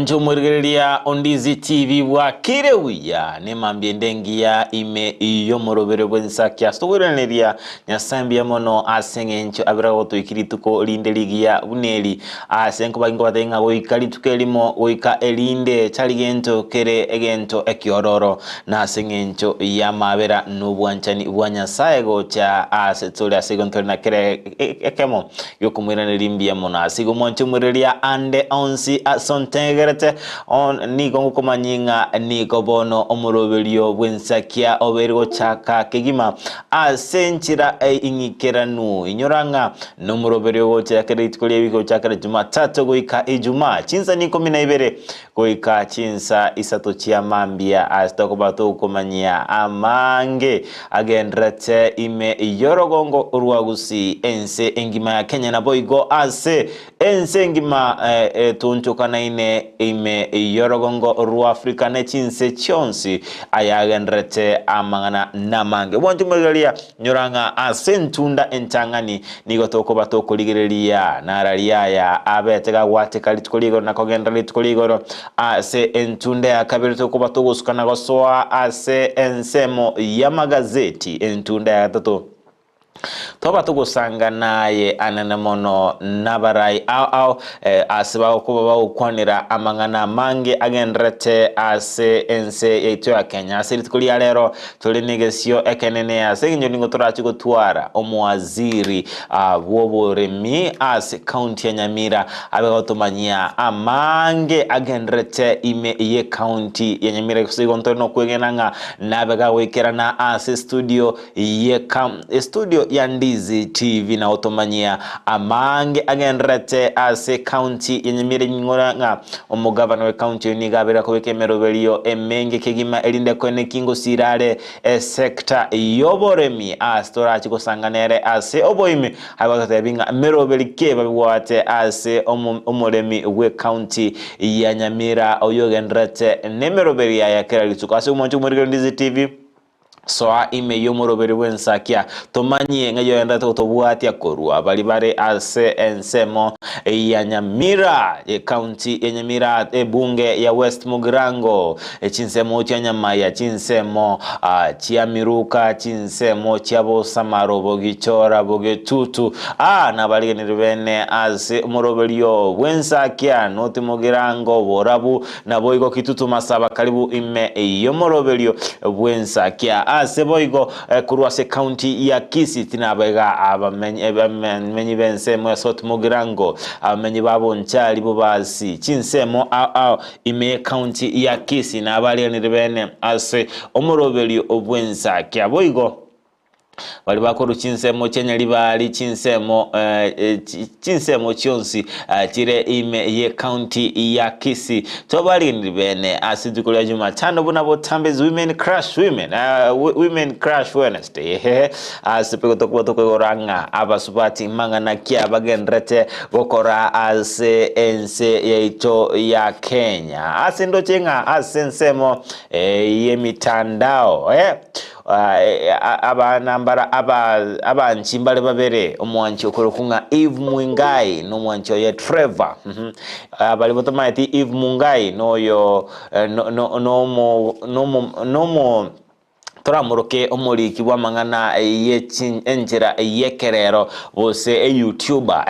Mwanche omorigereria o Ndizi TV bwakire buya nemambia ende engiya ime y'omorobere bw'ensaki ase tokoiraneria Nyasae mbuya mono ase eng'encho abere agotoikia rituko rinde rigiya buna eri ase nkoba nkobatebia ng'a goika rituko erimo goika erinde tari gento kere egento ekiororo na ase eng'encho y'amabera na obwanchani bwa Nyasae gocha ase tore ase igo ntore na kera ekemo Gi'okomoiraneria mbuya mono. Ase igo mwanche omoiraneria ande onsi ase ontegerete, nigo ngokomanyia ng'a nigo bono omoroberio bw'ensakia obeire gochaka kegima ase enchera eng'ikeranu. Inyora ng'a nomoroberio ogochera kera rituko ria ewiki gochakera Jumatatu goika Ijumaa, chinsani ikomi na ibere Goika chinsa isato chia mambia ase tokoba tokomanyia amange agendererete ime y'orogongo rwa Gusii, ense engima ya Kenya naboigo ase ense engima etunchukanaine ime y'orogongo rwa Afrika ne chinse chionsi ayagendererete amang'ana namange. Bwanche omorigereria Nyora ng'a ase entunda entang'ani nigo tokoba tokorigereria nararia aya abete gagwateka rituko rigoro na kogenderera rituko rigoro. Ase entunda ya kabere tokoba togosuka na gosoa ase ensemo y'amagazeti. Entunda ya gatato toba togosanga naye anene mono nabarai ao ao Ase bagokoba bagokwanera amang'ana amange agendererete ase ense yaito ya Kenya. Ase rituko ria rero tore negesio ekenene ase engencho nigo torache gotwara omowaziri bw'oboremi ase county ya Nyamira abe gotomanyia amange agendererete ime ye county ya Nyamira. Gose igo ntore nokwegena ng'a nabe gagoikerana ase studio Yeka estudio ya Ndizi TV na gotomanyia amange agendererete ase county ya Nyamira Inyora ng'a omogavana we county oyo nigo abeire akobeka emeroberio emenge kegima erinde koeneki ngosira are esector y'oboremi ase torachi gosanga nere ase oboime aye gototebi ng'a meroberi ki babwate ase omoremi bwe county ya Nyamira oyio ogendererete nemeroberi yaye kera rituko ase omonche omorikeri Ndizi TV. Soa ime y'omoroberi bw'ensakia, tomanyie ng'a yoenderete gotobwatia korwa baria bare ase ensemo ya Nyamira, ecounty ya Nyamira, ebunge ya West Mugirango, chinsemo chia Nyamaya, chinsemo chia Miruka, chinsemo chia Bosamaro, Bogichora, Bogetutu, aa nabarigeneri bene ase omoroberio bw'ensakia, North Mugirango, Borabu, Naboigo Kitutu Masaba karibu ime y'omoroberio bw'ensakia. Ase boigo korwa ase county ya Kisii tinabaiga abamenyi b'ensemo ya South Mugirango, abamenyi ba Bonchari, Bobasi, chinsemo ao ao ime ye county ya Kisii nabariganire bene ase omoroberio bw'ensakia. Boigo. Baria bakorwa chinsemo chia Nyaribari, chinsemo chinsemo chionsi chire ime ye county ya Kisii. Tobarigeniri bene ase rituko ria Jumatano buna botambe is Women Crush Women, Women Crush Wednesday ehehe ase pigo tokoba tokoigora ng'a abasubati mang'ana ki abagenderete gokora ase ense yaito ya Kenya. Ase ndoche ng'a ase ensemo y'emitandao Abana mbara abanchi mbare babere, omwanchi okorokwa ng'a Eve Muigai na omwanchi oye Trevor. Baria botomaeti Eve Mungai noyo nomo toramoroke omoriki bw'amang'ana ye enchera y'ekerero gose eyoutuber.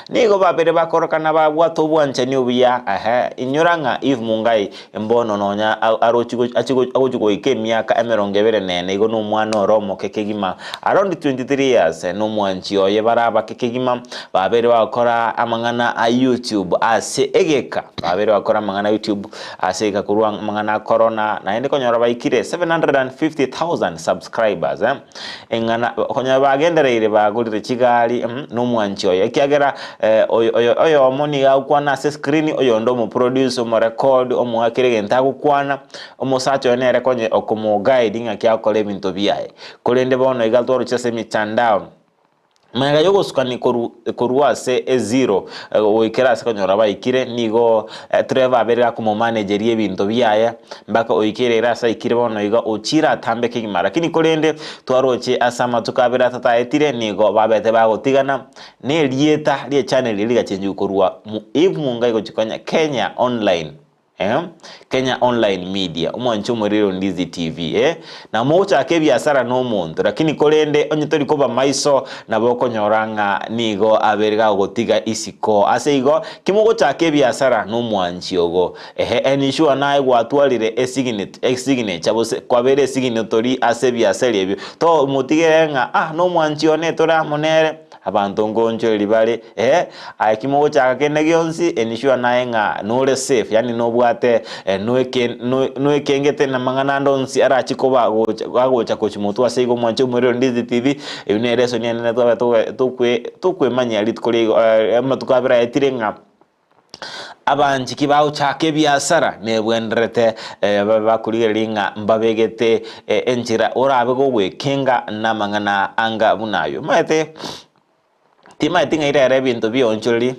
Nigo babere bakorokana babwate obwanchani obuya. Inyora ng'a Eve Mungai Mbono nonya arochi agochia goika emiaka emerongo ebere nene, igo nomwana ore omoke kegima, around 23 years, nomwanchi oye bare abake kegima, babeire bagokora amang'ana a YouTube ase egeka, babeire bagokora amang'ana a YouTube ase egeka korwa amang'ana a corona, naende konyora baikire 750,000 subscribers eh, eng'ana konyora bagendereire bagorire chigari nomwanchi oye, ekiagera oyo oyomo nigo agokwana ase escreen, oyonde omoproduce, omorecord, omoa kera egento agokwana, omosacha oye nere konye okomoguide ng'aki agokora ebinto biaye. Korende bono iga twaroche ase emitandao, magega ya ogosukani korwa korwa ase ezero goikera ase konyora baikire, nigo Trevor abeire gakomomanageria ebinto biaye, mpaka oikere ere ase aikire bono iga ochire atambe kegima. Lakini korende twaroche ase amatuko abere atato aetire, nigo babete bagotigana, Na erieta rie channel eria rigachenchigwa korwa Eve Mungai gochia konya Kenya Online. Eh, Kenya Online Media, omwanche omoriri o Ndizi TV, eh, na mogochaka ebiasara na omonto, lakini korende onye tori koba maiso nabo okonyora ng'a nigo abere gagotiga isiko. Ase igo, kimogochaka ebiasara na omwanchi ogo, ehe, ensure naye gwatwarire esignate esignature gose kwabeire esignatory ase ebiasara ebio, tomotigere ng'a ah nomwanchi one tore amo nere. Abanto nkoonchoreria bare, ee, aye ki mogochaka kende gionsi, ensure naye ng'a nore safe, yaani nobwate noeke noekengete namang'ana ande onsi arachie koba gocha agocha gochia motwe ase igo mwanche omorero Ndizi TV, eyio nere esoni enene twabe toge tokwe tokwemanyia rituko ria amatuko abere aetire ng'a. Abanchiki bagochaka ebiasara nebwenderete babe bakorigereria ng'a mbabegete enchera orabe gogwekenga namang'ana anga buna ayio. Omanyete timaeti ng'a rero ebinto bionchoreri,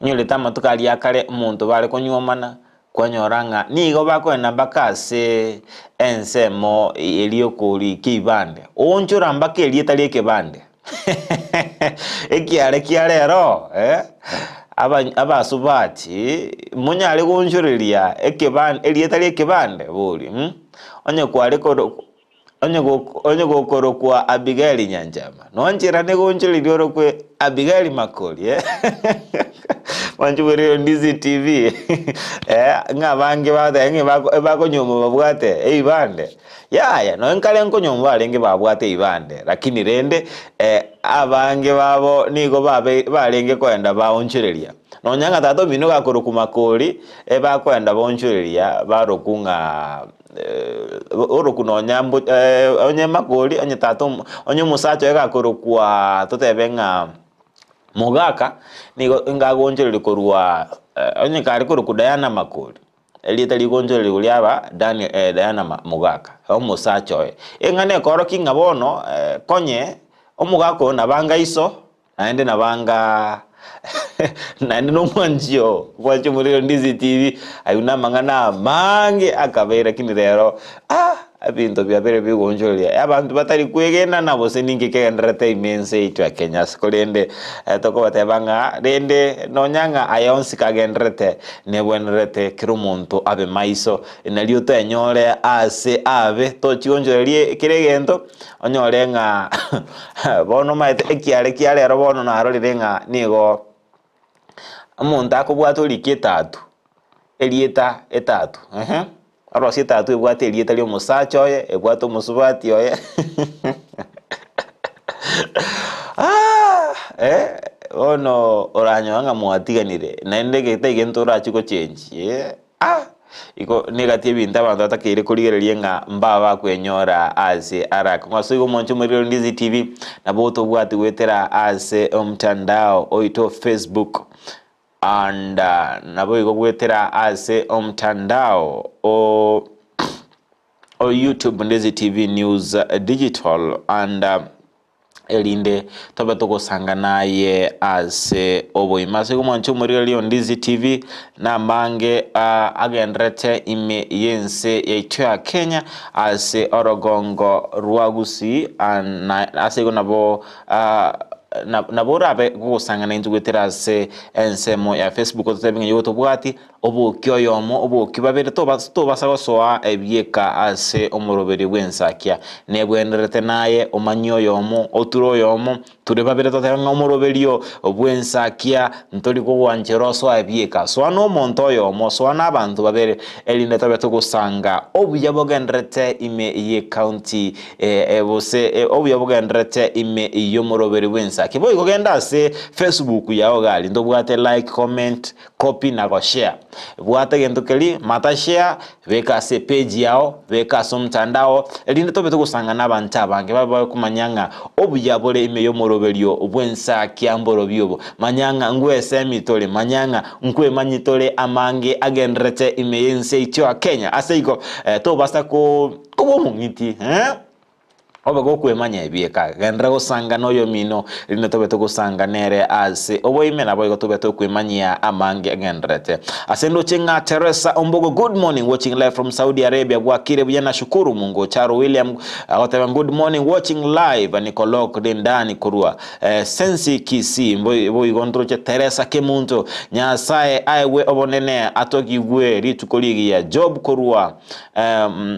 inyorete amatuko aria akare omonto bare konyuomana, kwanyora ng'a nigo bakoenda mpaka ase ensemo eria okorika ebibande, oonchora mpaka erieta ria ekebande. Ekiare kia rero abasubati monyare gonchoreria erieta ri'ekebande bori? Onye kware onye gokorokwa Abigaili Nyanchama, noncherane gonchoreria orokwe Abigaili Makori eh? Mwanche bwerire Ndizi TV ng'a abange bagoteba ng'a ebakonyuoma babwate ebibande. Yaya, nonya nkare nkonyomba barenge babwate ebibande, lakini rende abange babo nigo babe barenge koenda baonchoreria. Nonya ng'a tata omino gakorokwa Makori, ebakoenda baonchoreria barokwu ng'a orokwu nonya mbo onye Makori, onye tata omo onye omosacha oye gakorokwa totebe ng'a Mogaka, nigo ingagonchoreria korwa onye kare korokwa Diana Makori. Erieta rigonchoreria riaba Daniel, eh, Diana Mogaka, omosacha oye. Eng'ana ekorokia ng'a bono eh, konye omogaka oyo nabanga iso, naende nabanga naende nomwanchi oo, omwanchi omorero Ndizi TV, aywo namang'ana amange akabeire lakini rero ah, ebinto biabeire bigonchoreria abanto batari kwegenana gose ninki kegendererete ime ense yaito ya Kenya ase korende tokobateba ng'a rende nonya ng'a aya onsi kagendererete nebwenerete kera omonto abe maiso nario toenyore ase abe tochionchorerie kera egento onyore ng'a bono omanyete ekiare kia rero bono narorire ng'a nigo omonto akobwata orike etatu erieta etatu ehe. Orosie etatu ebwate erieta ri'omosacha oye, ebwate omosubati oye eh, bono oranyora ng'a mwatiganire, naende egento egento orachie gochengi eh, ah, igo negati ebinto abanto batakeire korigereria ng'a mbaba bakwenyora ase araka. Ase igo omonche omorero Ndizi TV, nabo tobwati goetera ase omtandao oito Facebook. And naboigo goetera ase omtandao o o YouTube Ndezi TV News Digital and erinde tobe togosanga naye ase oboima. Ase igo mwanche omorigereria o Ndizi TV namange agenderete ime y'ense yaito ya Kenya ase orogongo rwa Gusii and ase igo nabo Nabo orabe gogosang'ana intwe goetera ase ensemo ya Facebook ototebie ng'a igo tobwati oboki oyomo, oboki babere tobasa gosoa ebieka ase omoroberi bw'ensakia. Nebwenerete naye omanyie oyomo, oture oyomo, ture babere totebe ng'a omoroberio bw'ensakia ntori kogwanchera osoe ebieka. Soa na omonto oyomo, soa na abanto babere erinde tobe togosanga obuya bogendererete ime y'ecounty Gose obuya bogendererete ime y'omoroberi bw'ensaki. Boigo genda ase Facebook yao iga aria ntobwate like, comment, copy na goshare. Bwata egento keria, mata share, beka ase epage yao, beka ase omotandao, erinde tobe togosanga na abanto abange babe bakomanya ng'a obuya bore ime y'omoroberio bw'ensaki mborobio obo. Manya ng'a ngwesemi tore, manya ng'a nkwemanyi tore amange agendererete ime y'ense yaito ya Kenya. Ase igo tobasa ko. Koba omong'iti, eh? Obe gokwemanya ebieka, genderera gosanga noyomino, erinde tobe togosanga nere ase oboime, naboigo tobe tokwemanyia amange agendererete. Ase ndoche ng'a Teresa Ombogo good morning watching live from Saudi Arabia bwakire buya nashukuru Mungu Charo William agoteba good morning watching live niko locked ndani korwa eh, Sensi Kisii boigo ndroche Teresa Kemunto Nyasae aegwe obonene atogigwe rituko rigiya Job korwa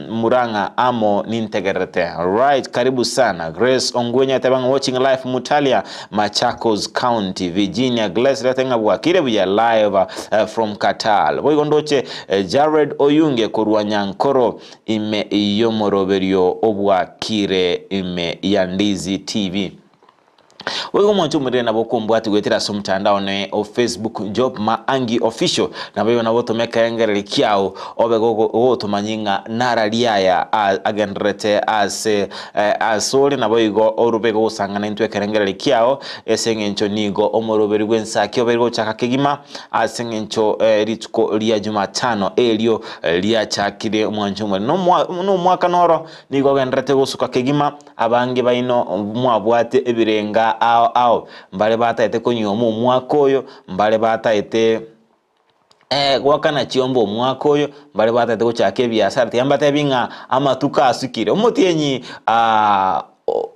Murang'a amo nintegererete. Right, karibu sana. Grace Ongwenya ateba ng'a watching live Mutalia, Machakos County, Virginia. Glace rete ng'a bwakire buya live uh, from Qatar. Boigo ndoche eh, Jared Oyunge korwa Nyankoro ime y'omoroberio obwakire ime ya Ndizi TV. Boigo omwanche omorere nabo okombwati goetera ase omotandao one o Facebook Job Maangi Official naboigo nabo otome ekerengererio kiao obe gogotomanyia ng'a narari aya agendererete ase asore naboigo orube gogosang'ana intwe ekerengererio kiao ase eng'encho nigo omoroberi bw'ensaki obeire gochaka kegima ase eng'encho rituko ria Jumatano erio riachakire omwanche omorere nomwaka noro nigo ogendererete gosuka kegima. Abange baino mwabwate ebirenga ao ao, mbare bataete konyuoma omwaka oyo, mbare bataete goakana chiombe omwaka oyo, mbare bataete gochaka ebiasara, tiga mbatebi ng'a amatuko asukire. Omotienyi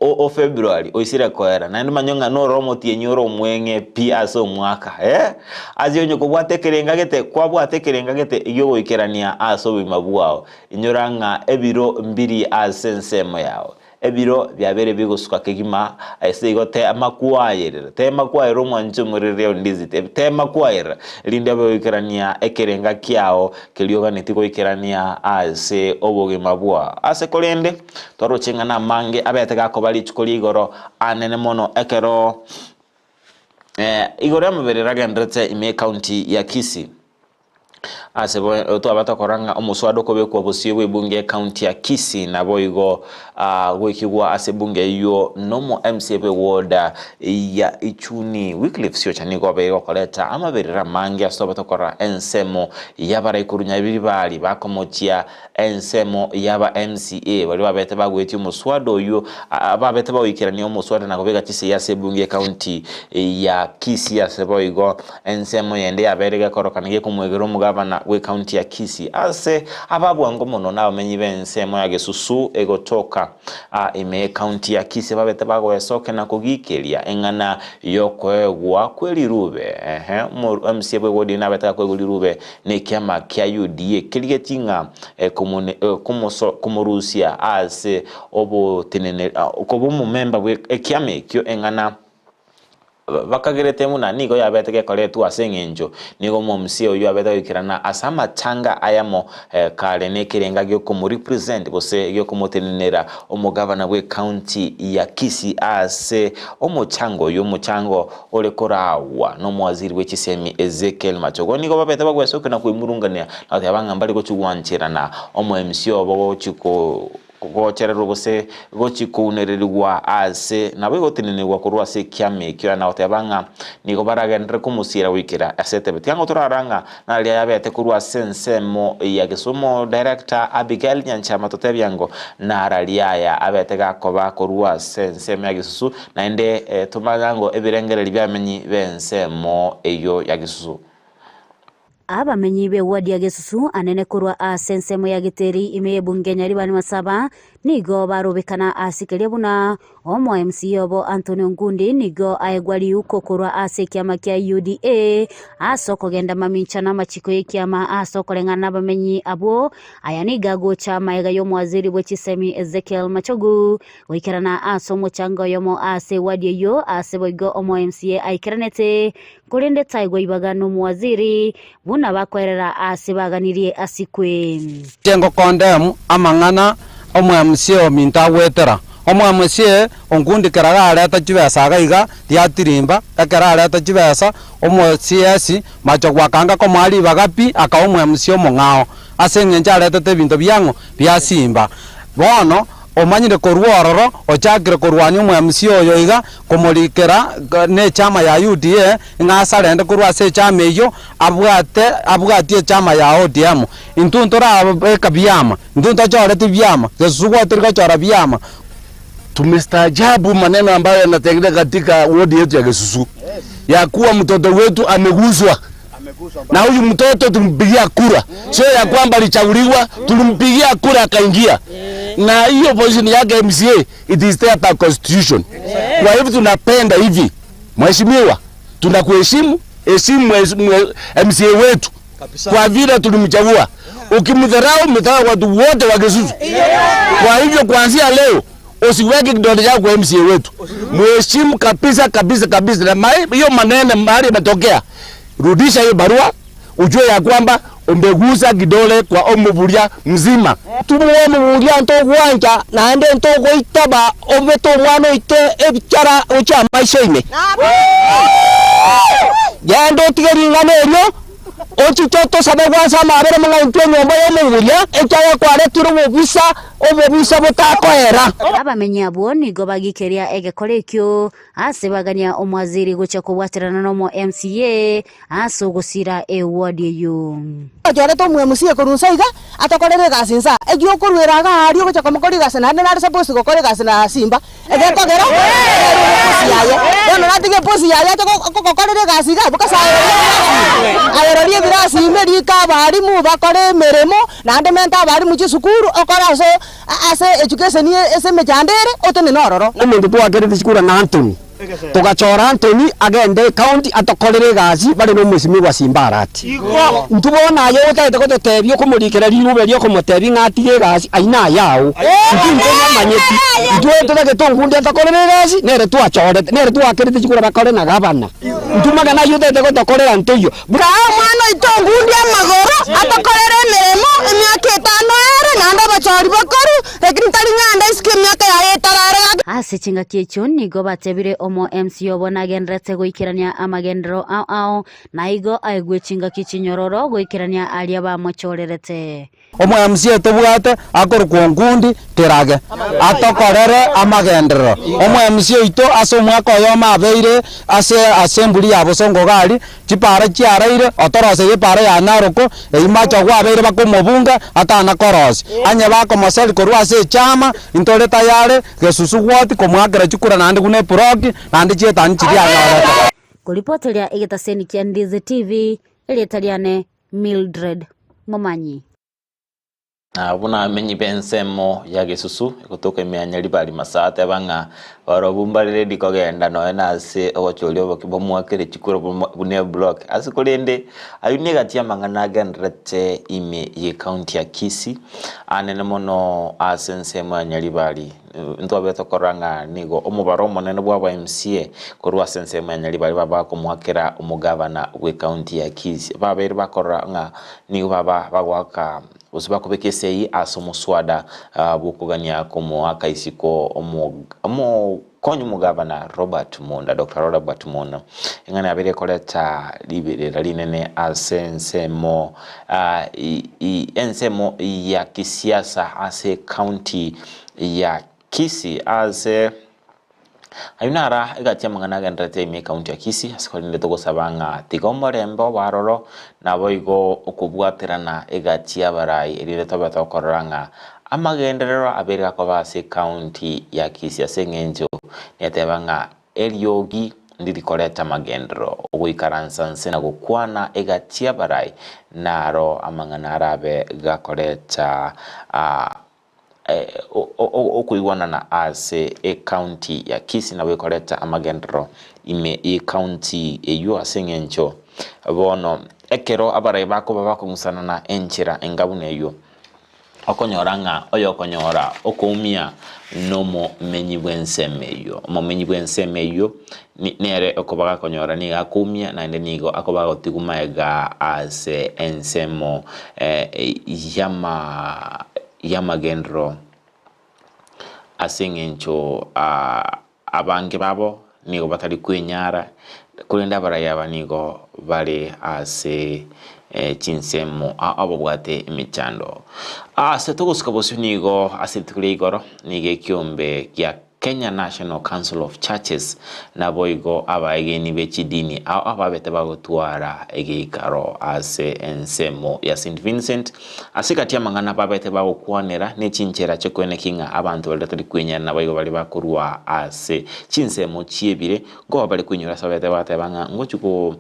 o February oisire koera, naende manya ng'a noro omotienyi ore omweng'e pi ase omwaka eh. Ase onye kobwate ekerenga gete, kwabwate ekerenga gete giogoikerania ase obogima bwao. Inyora ng'a ebiro mbiri ase ensemo yao, ebiro biabeire bigosuka kegima, ase igo teema kwayerera, teema kwayerera omwanche omorere ondizite, teema kwayerera, erinde obe goikerania ekerenga kiao keria oganetie goikerania ase obogima bwao. Ase korende, twaroche ng'a namange abete gakoba rituko ria igoro anene mono ekero igoro y'amabere ragenderete ime y'ecounty ya Kisii. Ase bo twaba tokora ng'a omoswada okobekwa bosio bw'ebunge y'ecounty ya Kisii naboigo goikigwa ase ebunge eyio nomo MCA bw'eward ya Ichuni Wycliffe Siocha nigo abeire gokoreta amaberero amange ase twaba tokora ensemo y'abarai korwa Nyabiribari bakomochia ensemo y'aba MCA baria babete bagoetia omoswada oyio babete bagoikerania omoswada na kobeka chisegi ase ebunge y'ecounty ya Kisii ase boigo Ensemo yende yabeire gekorokana gekomwegera omogabana bw'ecounty ya Kisii ase ababwango mono nabamenyi b'ensemo ya Gesusu egotoka ime y'ecounty ya Kisii babete bagoesokia na kogikeria eng'ana y'okoegwa kw'erirube. Ehe, MCA bw'ewodi nabete gakoegwa rirube nekiama kia UDA kerigetie ng'a komorusia ase oboteneneri koba omomemba bwe ekiama ekio eng'ana Bakagerete buna nigo yabete gekoretwa ase engencho nigo omomsia oyio abete goikerana ase amatanga ayamo kare nekerenga giokomorepresent gose giokomotenenera omogavana bw'ecounty ya Kisii ase omochango oyio omochango ore koragwa nomowaziri bwechisemi Ezekiel Machogu. Nigo babete bagwesokia na kwemurungania na goteba ng'a mbari gochi gwancherana omoMCA obo gochi ko Gochererwa gose gochia kounererigwa aase, nabo egotenenigwa korwa ase ekiama ekio, na goteba ng'a nigo baragenderere komosiera goikera ase etebe. Tiga ngotorara ng'a naria yabete korwa ase ensemo ya Kisumu Director Abigail Nyanchama totebia ngo nararia aya abete gakoba korwa ase ensemo ya Gisusu, naende tomanya ngo ebirengererio biamenyi b'ensemo eyio ya Gisusu. Abamenyi b'ewadi ya Gesusu anene korwa ase ensemo ya Giteri ime y'ebunge ya Nyaribani Masaba nigo barobekana ase keria buna omo MCA obo Anthony Ongundi nigo aegwa riuko korwa ase ekiama kia UDA ase okogenda mamincha na amachiko y'ekiama ase okoreng'ana nabamenyi abwo. Aya nigo agocha amaega y'omowaziri bwe chisemi Ezekiel Machogu goikerana ase omochango oyomo ase ewadi eyio ase boigo omo MCA aikeranete Korende taigwa ibaga nomowaziri, buna bakoerera aase baganirie asikwe. Inche ngokondemu amang'ana omwamsie ominto agwetera. Omwamsie onkundikera gareta chibesa iga iga riatirimba, ekero areta chibesa, omo CS macho gwakanga komoa ribaga pi, akawa omwamsie omong'ao, ase eng'encho aretete ebinto biang'o? Biasimba. Bono omanyire korwa ororo, ochakire korwania omwamsie oyo iga, komorikera nechama ya UDA ng'a asarende korwa ase echama eyio abwate abwatie echama ya ODM. Intwe ntorabeka biama, intwe ntochoreti biama, gesusu gwatori gochora biama. Tumestaajabu maneno ambayo yanatendeka katika wodi yetu ya Gesusu ya kuwa mtoto wetu ameguswa na huyu mtoto tulimpigia kura, sio ya kwamba alichaguliwa, tulimpigia kura akaingia, na hiyo position yake MCA, it is there by constitution. Kwa hivyo tunapenda hivi, mheshimiwa, tunakuheshimu, heshimu MCA wetu kwa vile tulimchagua. Ukimdharau, umedharau watu wote wa Gesusu. Kwa hivyo kuanzia leo usiweke kidole chako kwa MCA wetu, muheshimu kabisa kabisa kabisa. Na hiyo maneno mahali imetokea, rudisha hiyo barua, ujue ya kwamba umegusa kidole kwa omuburia mzima. Tumuwe omuburia ntogwancha naende ntogoitaba obete omwana oito ebichara gochia amaisha ime. Genda otige ring'ana erio ochiche otosabe gwansa amabere mong'aintwe enyomba ya omoburia ekiagera kwaretire obobisa obobisa botakoera. Abamenyi abwo nigo bagikeria egekora ekio ase bagania omwaziri gochia kobwaterana na omo MCA ase ogosira eward eywo. Achorete omo MCA korwa nsa iga, atokorere egasi nsa, ekio okoruera iga aria ogocha komokora egasi naende nare supposed gokora egasi na Simba, egekogera nere ore eposi yaye. Bono natige eposi yaye ache gokorera egasi iga abwo kase aye ayerorie ebirasi ime rika abalimu bakore emeremo, naende mente abalimu chisukuru okore ase ase education ase emechando ere otenene ororo. Omonto twakerete chikura na Anthony, togachora Anthony agende ecounty atokorere egasi bare na omwesimigwa Simba Arati. Intwe bono aye otagete gototebia okomorikera riruba erio okomotebia ng'a atige egasi ayio naye ao. Intwe ntonyamanyeti. Intwe totagete onkundi atokorere egasi nere twachorete nere twakerete chikura bakore na gavana. Intwe magana ayio otagete gotokorera ntoiyo. Kaa omwana oito ongundi amagoro, atokorere emeremo emiaka etano ere, naende obochori bokoru, lakini tari ng'anda isiko emiaka yaye etarare gaki. Ase chingaki echio nigo batebire omo MC obo nagendererete goikerania amagenderero ao ao, na igo aegwe chingaki chinyororo goikerania aria bamochorerete. Omo-MCA tobwate akorokwa Onkundi Kerage atokorere amagenderero. Omo-MCA oito ase omwaka oyomo abeire ase assembly ya Bosongo iga aria, chipara chiaraire, otoroseirie epara ya Naroko, eyio Machogu abeire bakomobunga atana korosia. Onye bakomoseri korwa ase echama, intore tayari gesusu gwoti komoakera chikura naende buna epuroki, naende chietani chiria anyorete. Koripoteria egetaseni kia Ndizi TV, erieta riane Mildred Momanyi. Na buna amenyi b'ensemo ya gesusu egotoka ime ya Nyaribari Masaa ateba ng'a barobwo mbare ready kogenda nonya na ase ogochoria oboke bomoakere chikura buna eblock. Ase korende ayio negati y'amang'ana agendererete ime y'ecounty ya Kisii anene mono ase ensemo ya Nyaribari. Ntwabete tokorora ng'a nigo omobaro omonene bwa MCA korwa ase ensemo ya Nyaribari baba bakomoakera omogavana bw'ecounty ya Kisii. Babeire bakorora ng'a nigo baba bagoaka gose bakobeka esegi ase omoswada bw'okogania komoaka isiko omokonyi omogavana Robert Munda, Doctor Robert Munda. Eng'ana yabeire ekoreta riberera rinene ase ensemo ensemo ya kisiasa ase ecounty ya Kisii ase ayio nara egati y'amang'ana agendererete ime ekaunti ya Kisii ase korende togosaba ng'a tiga omorembe obe aroro naboigo okobwaterana egati y'abarai erinde tobe tokorora ng'a amagenderero abeire gakoba ase ekaunti ya Kisii ase eng'encho neteba ng'a eriogi ndirikoreta amagenderero ogoikaransa nse na gokwana egati y'abarai naro amang'ana arabe gakoreta okoigwanana ase ecounty ya Kisii nabo ekoreta amagenderero ime y'ecounty eywo ase eng'encho bono ekero abarai bakoba bakong'usanana enchera enga buna eywo, okonyora ng'a oyokonyora okoumia nomomenyi bw'ensemo eywo. Omomenyi bw'ensemo eywo nere okoba gakonyora nigo akoumia naende nigo akoba agotigwa magega ase ensemo y'ama y'amagenderero ase eng'encho abange babo nigo batari kwenyara, korende abarai aba nigo bare ase chinsemo ababwate emechando. Ase togosuka bosio nigo ase rituko ria igoro nigo ekiombe gia. Kenya National Council of Churches, naboigo abaegeni be chidini ao ababete bagotwara egeikaro ase ensemo ya St Vincent. Ase egati y'amang'ana babete bagokwanera ne chinchera chi'okoenekia ng'a abanto baria batari kwenyara naboigo baria bakorwa ase chinsemo chi'ebire nkoba bare koinyora ase babete bateba ng'a ngochia ko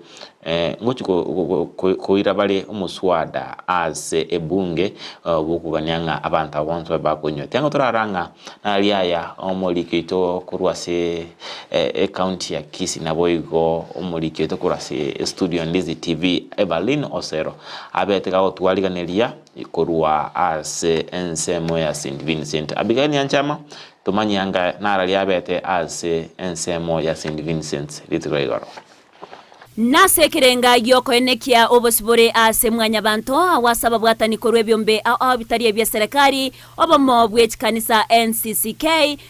ngochia koira bare omoswada ase ebunge bw'okogania ng'a abanto aba bonsi babe bakonywa. Tiango torara ng'a naria aya omoriki oito korwa ase ecounty ya Kisii naboigo omoriki oito korwa ase estudio ya Ndizi TV Evaline Osero abete gagotwariganeria korwa ase ensemo ya St Vincent. Abigail Nyanchama tomanye anga nararia abete ase ensemo ya St Vincent rituko igoro. Nase ekerenga gi'okoenekia obosibore ase Mwanyabanto, agwo ase ababwatani korwa ebiombe ao ao bitari ebia serekari, obomo bwe chikanisa NCCK,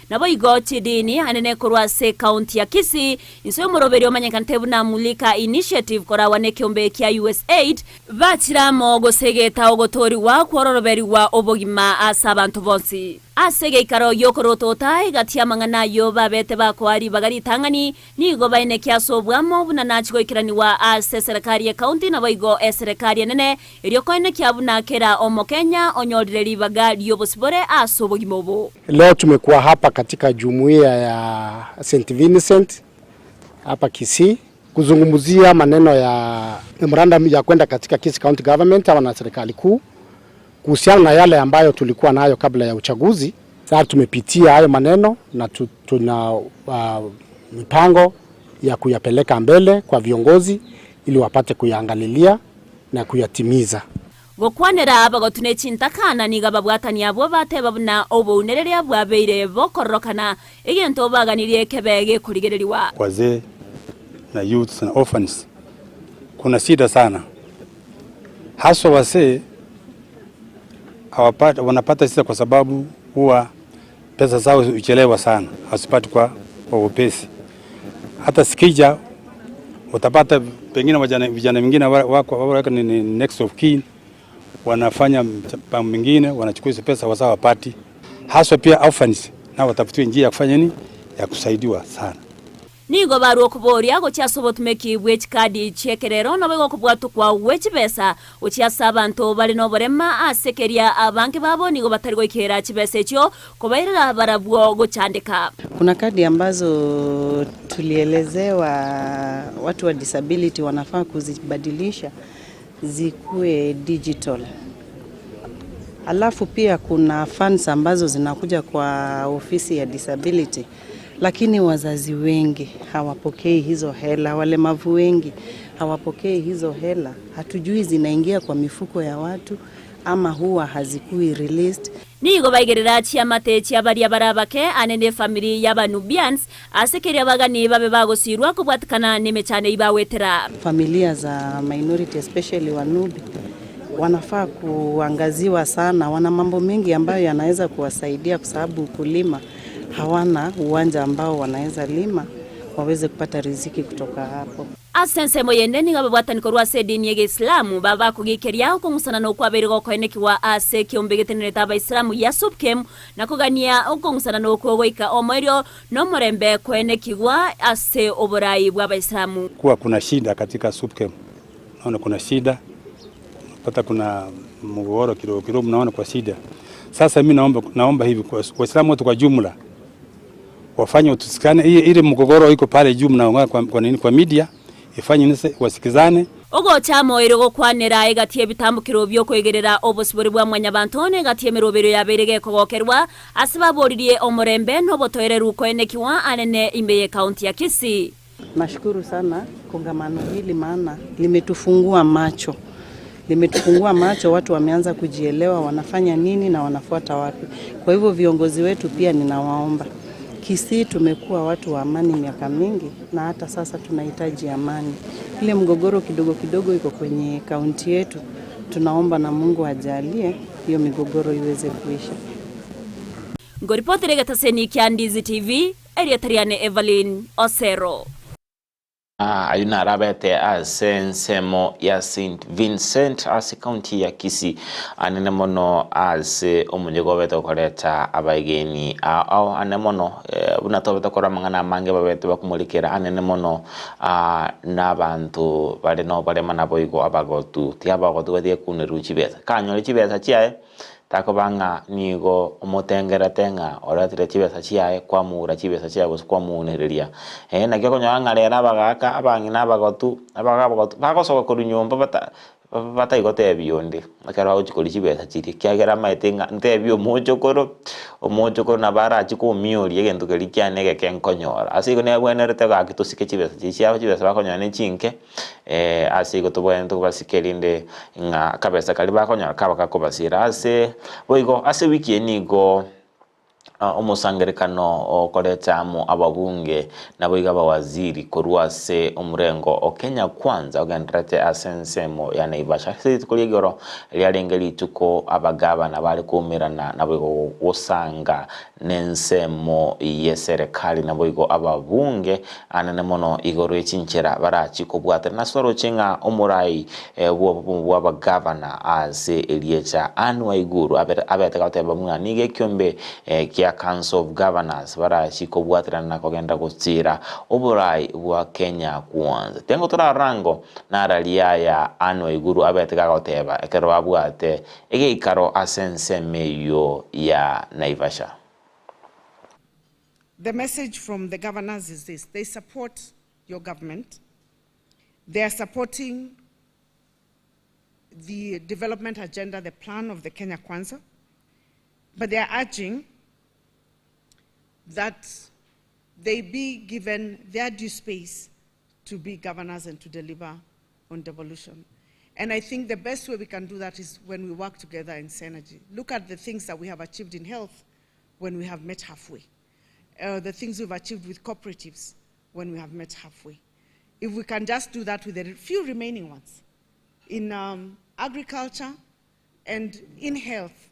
naboigo chidini anene korwa ase ekaunti ya Kisii, inse y'omoroberi omanyekanete buna Mulika Initiative koragwa nekeombe kia USAID, bachire amo gosegeta ogotoorigwa kw'ororoberigwa obogima ase abanto bonsi. Ase egeikaro gi'okorotota egati y'amang'ana ayio babete bakoa ribaga ritang'ani, Nigo baenekia ase oboamo buna nachie goikeranigwa ase eserekari y'ecounty naboigo eserekari enene, erio koenekia buna kera Omokenya onyorire ribaga ri'obosibore ase obogima obo. Leo tumekuwa hapa katika jumuiya ya St Vincent hapa Kisii kuzungumzia maneno ya memorandum ya kwenda katika Kisii County Government ama na serikali kuu kuhusiana na yale ambayo tulikuwa nayo kabla ya uchaguzi. Sasa tumepitia hayo maneno na tuna mipango ya kuyapeleka mbele kwa viongozi ili wapate kuyaangalilia na kuyatimiza. Gokwanera abagotu ne chintakana nigo ababwatani abwo bateba buna obounereria bwabeire bokororokana, egento baganirie kebe gekorigererigwa. Wazee na youths na orphans kuna shida sana haswa wazee wanapata shida kwa sababu huwa pesa zao huchelewa sana, hazipati kwa upesi. Hata sikija utapata pengine vijana wengine wako wako ni next of kin wanafanya mpango mwingine, wanachukua hizo pesa wazao wapati. Haswa pia orphans na watafutiwe njia ya kufanya nini ya kusaidiwa sana. Nigo barua okoboria gochia ase obotumeki bwe chikadi chi'ekerero naboigo okobwatokwa gwe chibesa gochia ase abanto bare noborema ase keria abange babo nigo batari goikera chibesa echio kobairera barabwo gochandeka. Kuna kadi ambazo tulielezewa watu wa disability wanafaa kuzibadilisha zikuwe digital. Alafu pia kuna funds ambazo zinakuja kwa ofisi ya disability, lakini wazazi wengi hawapokei hizo hela, walemavu wengi hawapokei hizo hela. Hatujui zinaingia kwa mifuko ya watu ama huwa hazikui released. Nigo baigerera chiamate chia baria bare abake ane nefamiri y'Abanubians, ase keria abagani babe bagosiirwa kobwatikana nemechando eyio bagwetera. Familia za minority especially Wanubi wanafaa kuangaziwa sana, wana mambo mengi ambayo yanaweza kuwasaidia kwa sababu kulima hawana uwanja ambao wanaweza lima waweze kupata riziki kutoka hapo. Ase ensemo yende nigo ababwatani korwa ase edini y'Egeisilamu baba bakogikeria okong'usana nokwabeire gokoenekigwa ase ekeombe getenenerete Abaisilamu gia Supkem na kogania okong'usana nokwo goika omoerio nomorembe koenekigwa ase oborai bw'Abaisilamu. Kuwa kuna shida katika Supkem, naona kuna shida, unapata kuna mgogoro kidogo kidogo, mnaona kwa shida. Sasa mimi naomba, naomba hivi Waislamu wote kwa jumla wafanye utusikane, ile mgogoro iko pale juu mnaongea kwa, kwa nini kwa media ifanye nini wasikizane. Ogocha amoerio gokwanera egati y'ebitambokero bi'okoegerera obosibore bwa Mwanyabanto na egati y'emeroberio yabeire gekogokerwa ase baboririe omorembe na obotoereru koenekigwa anene ime y'ekaunti ya Kisii. Nashukuru sana kongamano hili maana limetufungua macho, limetufungua macho, watu wameanza kujielewa wanafanya nini na wanafuata wapi. Kwa hivyo viongozi wetu pia ninawaomba, Kisii tumekuwa watu wa amani miaka mingi na hata sasa tunahitaji amani. Ile mgogoro kidogo kidogo iko kwenye kaunti yetu, tunaomba na Mungu ajalie hiyo migogoro iweze kuisha. Ngoripotera egetaseni kia Ndizi TV, erieta riane Evelyn Osero. Ayio naro abete ase ensemo ya St Vincent ase county ya Kisii anene mono ase omonyigo obete okoreta abaegeni ao ao ane mono buna twabete korora amang'ana amange babete bakomorekera anene mono na abanto bare noborema naboigo abagotu. Tiga abagotu batige kounerwa chibesa, kanyore chibesa chiaye Takoba ng'a nigo omotengerete ng'a oretire chibesa chiaye kwamoura chibesa chiaye gose kwamounereria. Ee, naki okonyora ng'a rero abagaaka, abang'ina abagotu, abagaaka abagotu, bagosoka korwa nyomba bata batari gotebia onde, ekero bagochia koria chibesa chiria, ekiagera amaete ng'a ntebie omochokoro, omochokoro nabo arachie komioria egento keria kiane egeke nkonyora. Ase igo nebwenerete gaki tosike chibesa chiria chiabo, chibesa bakonyora ne chinke. Ase igo tobwenerete kobasika erinde ng'a akabesa karia bakonyora kaba gakobasiera. Ase boigo ase ewiki eye nigo omosangererekano okoreta amo ababunge naboigo abawaziri korwa ase omorengo o Kenya Kwanza ogendererete ase ensemo ya Naivasha. Ase rituko ria igoro riarenge rituko abagavana bare koumerana naboigo gosanga nensemo y'eserekari naboigo ababunge anene mono igoro ye chinchera barachie kobwatana. Nase oroche ng'a omorai bw'obomo bw'abagavana ase eriecha Anne Waiguru abete goteba buna nigo ekiombe kia Council of Governors barachie kobwaterana na kogenda gochiira oborai bwa Kenya Kwanza. Tengo torarora ango nararia aya Anne Waiguru abete gagoteba ekero babwate egeikaro ase ensemo eyio ya Naivasha. The message from the governors is this: they support your government, they are supporting the development agenda, the plan of the Kenya Kwanza, but they are urging that they be given their due space to be governors and to deliver on devolution. And I think the best way we can do that is when we work together in synergy. Look at the things that we have achieved in health when we have met halfway. The things we've achieved with cooperatives when we have met halfway. If we can just do that with the few remaining ones in agriculture and in health,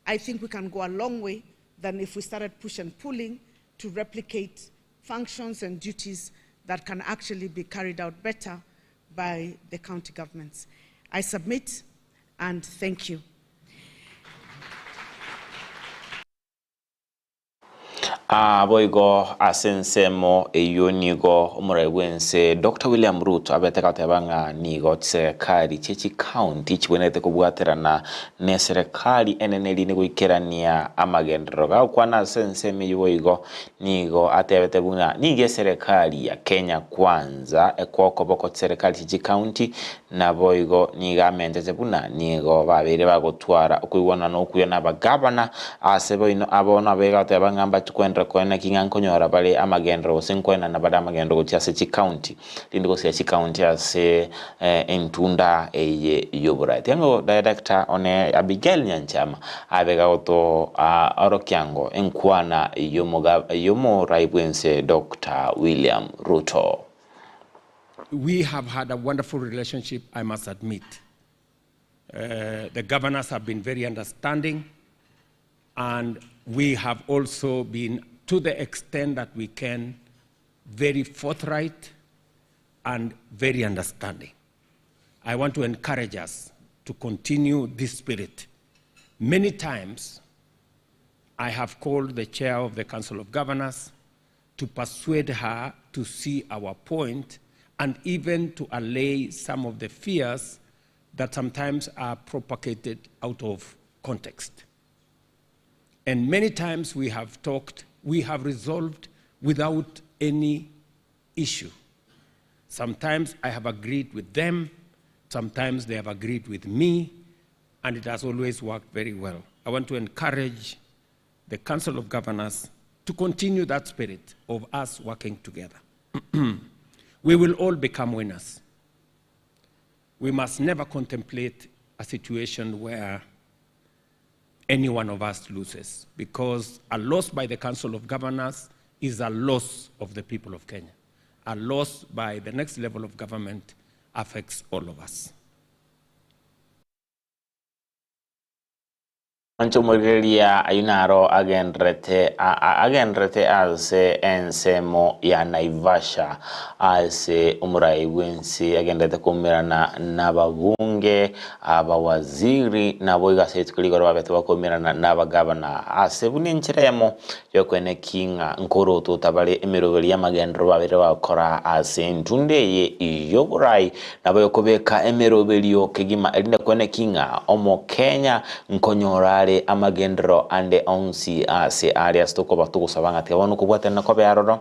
I think we can go a long way than if we started push and pulling to replicate functions and duties that can actually be carried out better by the county governments. I submit and thank you. Aa boigo ase ensemo eyio nigo omorai bw'ense Doctor William Ruto abete goteba ng'a nigo chiserekari chie chikaunti chibwenerete kobwaterana neserekari enene erinde goikerania amagenderero. Gagokwana ase ensemo eyio boigo nigo atebete buna nigo eserekari ya Kenya Kwanza ekokoboko chiserekari chie chikaunti Naboigo nigo amentete buna nigo babeire bagotwara okoigwanana okuya nabagabana ase boino abo nabeire goteba ng'a mbachie koenderera konya naki ng'a nkonyora bare amagenderero gose nkoenana bare amagenderero gochia ase chikaunti rinde gosiria chikaunti ase entunda eye y'oboraai. Tiga ng'o director one Abigail Nyanchama abe gagoto orokia ngo enkwana y'omorai bwense Doctor William Ruto. We have had a wonderful relationship, I must admit. The governors have been very understanding, and we have also been, to the extent that we can, very forthright and very understanding. I want to encourage us to continue this spirit. Many times, I have called the chair of the Council of Governors to persuade her to see our point and even to allay some of the fears that sometimes are propagated out of context. And many times we have talked, we have resolved without any issue. Sometimes I have agreed with them, sometimes they have agreed with me, and it has always worked very well. I want to encourage the Council of Governors to continue that spirit of us working together. We will all become winners. We must never contemplate a situation where any one of us loses, because a loss by the Council of Governors is a loss of the people of Kenya. A loss by the next level of government affects all of us. Inche omorigereria ayio naro agendererete agendererete ase ensemo ya Naivasha ase omorai bw'ense agendererete koumerana nababunge, abawaziri naboigo ase rituko rigoro babete bakoumerana nabagavana ase buna enchera eyemo yokoenekia ng'a nkorotota bare emeroberi y'amagenderero babeire bagokora ase entunda eye y'oborai Nabo ekobeka emeroberio kegima erinde kweneki ng'a Omokenya nkonyora are amagenderero ande onsi ase aria ase tokoba togosaba ng'a tiga bono okobwatanana kobe aroro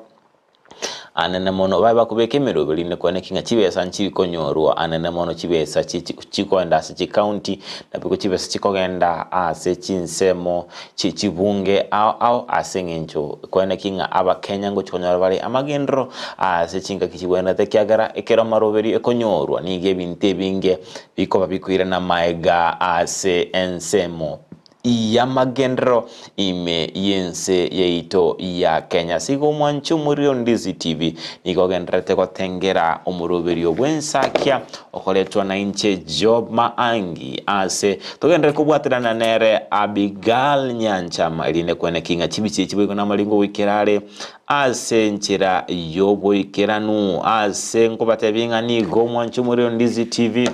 anene mono babe bakobeka emeroberio erinde kweneki ng'a chibesa nchiri konyorwa anene mono chibesa chikoenda ase chicounty nabo chibesa chikogenda ase chinsemo chibunge ao ao ase eng'encho kweneki ng'a Abakenya ngochia konyora bare amagenderero ase chingaki chigwenerete ekiagera ekero amaroberio ekonyorwa nigo ebinto ebinge bikoba bikoirana maega ase ensemo y'amagenderero ime y'ense yaito ya Kenya. Ase igo omwanche omoriri o Ndizi TV nigo ogendererete gotengera omoroberio bw'ensakia okoretwa nainche Job Maangi ase Togenderere kobwaterana nere Abigail Nyanchama, erinde kweneki ng'a chibicha echi boigo namaringo goikera are ase enchera y'oboikeranu. Ase nkobatebia ng'a nigo omwanche omorero Ndizi TV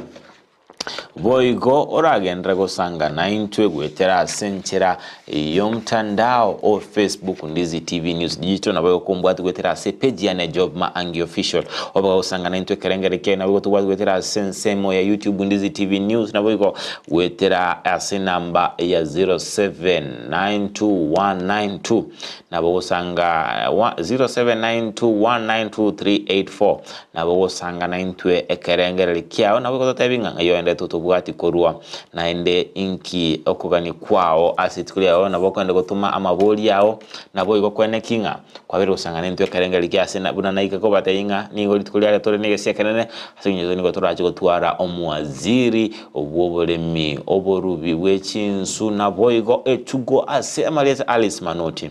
boigo oragenderere gosanga naintwe goetera ase enchera y'omtandao o Facebook Ndizi TV News Digital nabo okombwati goetera ase page yane Job Maangi Official obe gosanga naintwe ekerengere kiaye nabo gotobwati goetera ase ensemo ya YouTube Ndizi TV News nabo igo goetera ase namba ya 0792192 nabo gosanga 0792192384 Nabo ogosanga naintwe ekerengererio kiao nabo egototebi ng'a ng'ai oendete otobwati korwa, naende inki okogania kwao ase rituko riao, nabo okogenda gotoma amabori ao, naboigo kweneki ng'a kwabeire gosanga naintwe ekerengererio kia ase buna naika kobatebia ng'a nigo rituko riare tore negesia ekenene, ase eng'encho nigo torache gotwara omwaziri bw'oboremi, oborubi bwe chinsu, naboigo etugo ase amarieta Alice Manoti.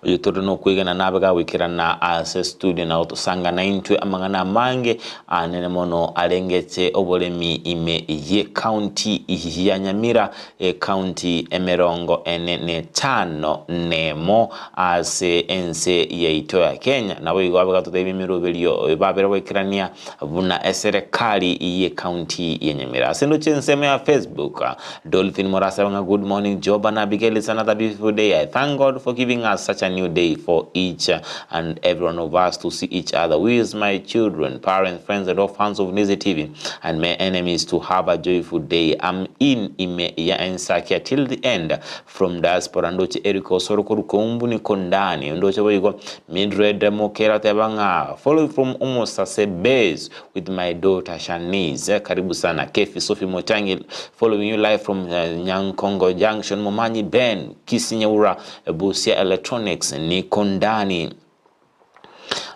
Oyo tore nokwegena nabe gagoikerana ase studio na gotosanga naintwe amang'ana amange anene mono arengete oboremi ime ye county ya Nyamira ecounty emerongo ene na etano nemo ase ense yaito ya Kenya. Naboigo abe gatotebia emeroberio babere goikerania buna eserekari ye county ya Nyamira. Ase ndoche ensemo ya Facebook, Dolphin Morasaba ng'a good morning Job and Abigail it's another beautiful day I thank God for giving us such a new day for each and every one of us to see each other with my children, parents, friends and all fans of Nizi TV and my enemies to have a joyful day. I'm in ime ya ensakia till the end from diaspora ndoche Eric Osoro koru Kombu niko ndani ndoche boigo Mildred Mokera oteba ng'a follow from Omosase base with my daughter Shanice karibu sana Kefi Sophie Motangi following you live from uh, Nyankongo Junction Momanyi Ben Kisinyaura Busia Electronics niko ndani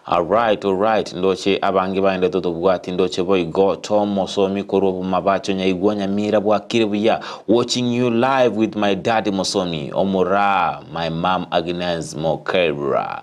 Alright, alright, ndoche abange baende totobwati ndoche boigo Tom Mosomi korwa Bomabacho Nyaigwa Nyamira bwakire buya watching you live with my daddy Mosomi Omoraa my mum Agnes Mokera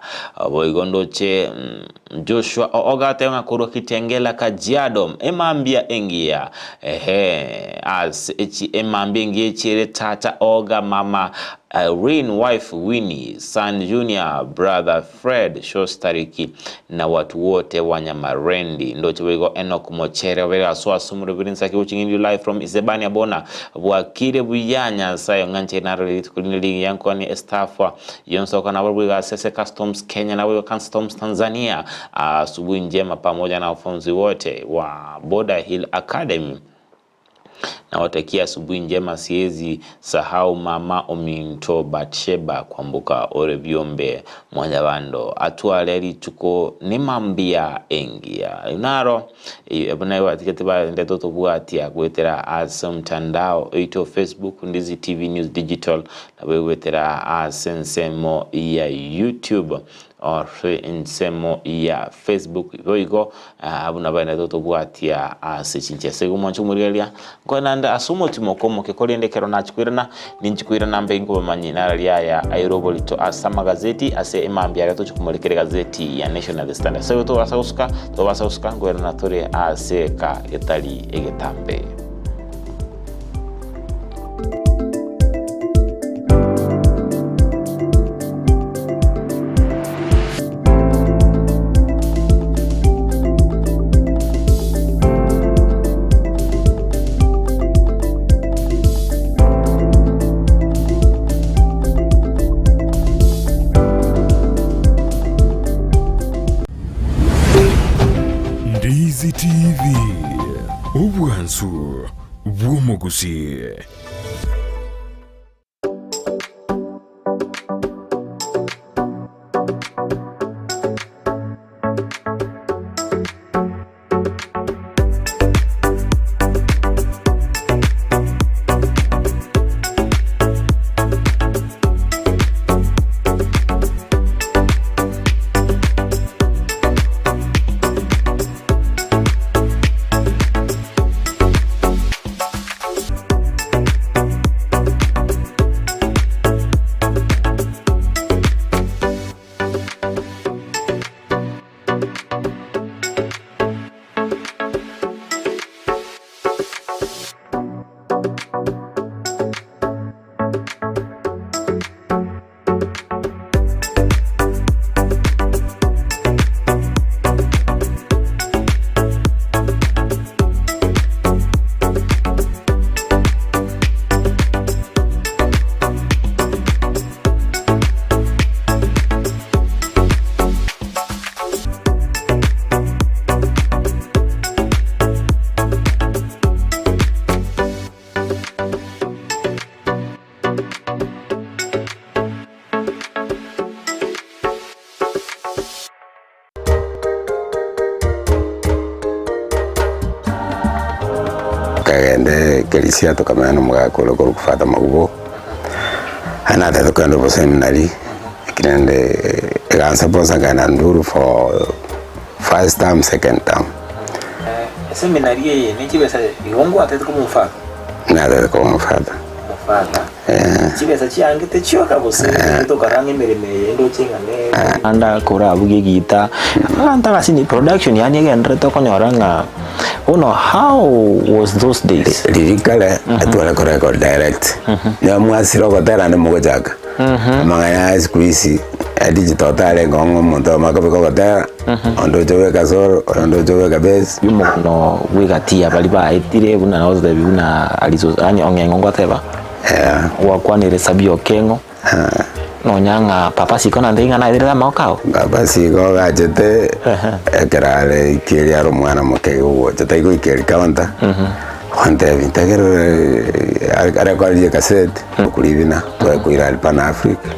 boigo ndoche mm, Joshua Ooga ateba ng'a korwa Kitengela Kajiado emambia engiya ehe as echi emambia engiya echiere tata Oga mama Irene wife Winnie son Junior brother Fred Shostariki na watu wote wa Nyamarendi. Ndoche boigo Enock Mochere obere aso ase omoroberi nsake watching you live from Isebania bona bwakire buya Nyasaye ong'anche narore rituko rinde rigiya nkwanie estaff yonsi oko nabo boigo ase ase Customs Kenya naboigo Customs Tanzania asubuhi njema pamoja na wafunzi wote wa Border Hill Academy. Nawatakia asubuhi njema siezi sahau mama ominto Batsheba kwamboka ore biombe mwanyabando atware rituko nemambia engiya naro buna batigete barendete otobwatia goetera ase omtandao oito Facebook Ndizi TV News Digital nabo goetera ase ensemo ya YouTube Ase ensemo ya Facebook boigo buna baenete tobwatia ase chinchera ase igo mwanche omorigereria nkoe naende ase omotimoko omoke korende ekero nachia koirana ninchi koirana mbe inkobamanyi nararia aya aire oborito ase amagazeti ase emambia aria tochia komorekera egazeti ya Nation na The Standard ase igo tobasa gosuka tobasa gosuka nkoirana tore ase eka getari egetambe. Ondizi TV, obwansu bw'omogusii. Tokagenda ekerisia tokamenya na omogaka ore okorokwa Father Magubo, aye natete kogenda oboseminari, lakini rende egansaposa nkagenda Nduru for first term, second term. Eseminari eye ne chibesa igo ngwatete koba omofather? Natete koba omofather. Omofather. Chibesa chiangete chioka gose tokaranga emeremo eye ndoche ng'a ne. Anda korabugie egita, abanto abasini production yaani egenderete okonyora ng'a bono how was those days? Riria kare etware korecord direct, nigo mwasire ogotera naende mogochaka, amang'ana aya siku hizi edigital tarenge ng'a omonto oyomo akobeka ogotera, onde oche obeka solo, oyonde oche obeka bass. Omono bw'egati ya baria baetire buna nagotebia buna Alice yaani ong'eng'o ngoteba, gwakwanire Sabia Okeng'o, nonya ng'a Papa Siko nantebia ng'a naeterete amagoko ao. Papa Siko ogachete ekero are ikeria are omwana moke iga ogocha tari goika encounter, ontebia ntegerere arekorerie ekaseti, okoribina twakoira aria Pan Africa.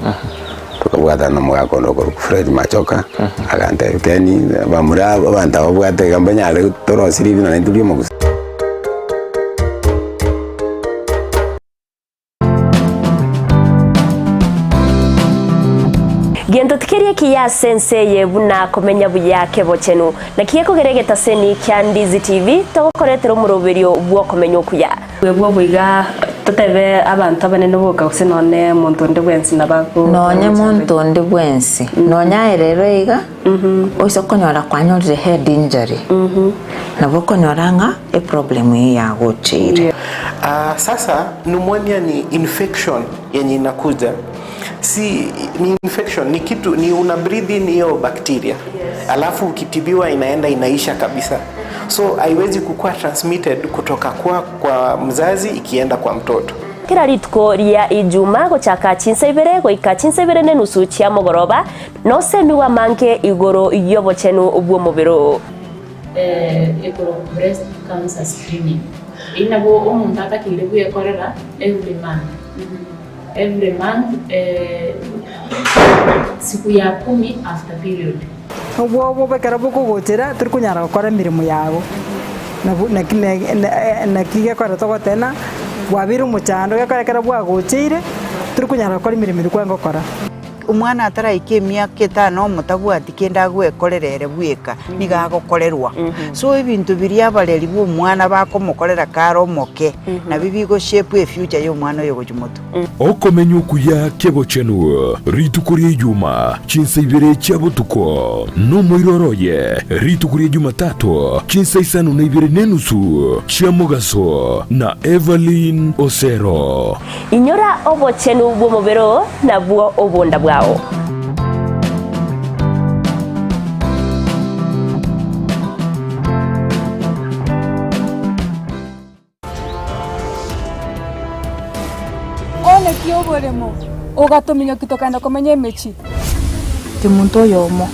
Tokabwatana na omogaka onde okorokwa Fred Machoka, agantebia Ken, bamura abanto aba obwate iga mbanyare torosie ribina naintwe ri'omogusii. Gento tikeri ekiya ase ense eye buna komenya buya kebochenu. Naki gekogera egetaseni kia Ndizi TV togokoretera omoroberio bw'okomenya okuya. Bwebwo boiga totebe abanto abanene boka gose nonye omonto onde bwensi nabo ago Nonye monto onde bwensi, nonye aye rero iga, oise konyora kwanyorire head injury, nabo okonyora ng'a eproblem eyio yagocheire. Ah, sasa pneumonia ni infection yenye inakuja si ni infection ni kitu ni una breathe in hiyo bacteria alafu ukitibiwa inaenda inaisha kabisa so haiwezi kukuwa transmitted kutoka kwa, kwa mzazi ikienda kwa mtoto Kera rituko ria Ijuma gochaka chinsa ibere goika chinsa ibere nenusu chia mogoroba, nosemigwe amange igoro y'obochenu bw'omobere oo. Ekorokwa breast cancer screening. Eyio nabo omonto atakeire bwekorera every month. Every month siku ya kumi after period. Obwoba ekero bokogochera tori konyara gokora emeremo yago, nabo naki naki gekogera togoteba ng'a bwabeire omochando gekogera ekero bwagocheire tori konyara gokora emeremo eria kwarenge gokora. Omwana ataraika emiaka etano omotabwati kende agwekorera ere bweka, nigo agokorerwa. So ebinto biria abareri ba omwana bakomokorera kare omoke, nabio bigo shape efuture ya omwana oyo gochia motwe. Okomenya okuya kebochenu rituko ria Ijuma, chinsa ibere chia botuko, nomoiroro oye rituko ria Jumatatu, chinsa isano na ibere nenusu chia mogaso, na Evelyn Osero. Inyora obochenu bw'omobere oo, nabwo obonda bwao. One ki oboremo, ogatominyokia tokagenda komenya emechie. Omonto oyomo.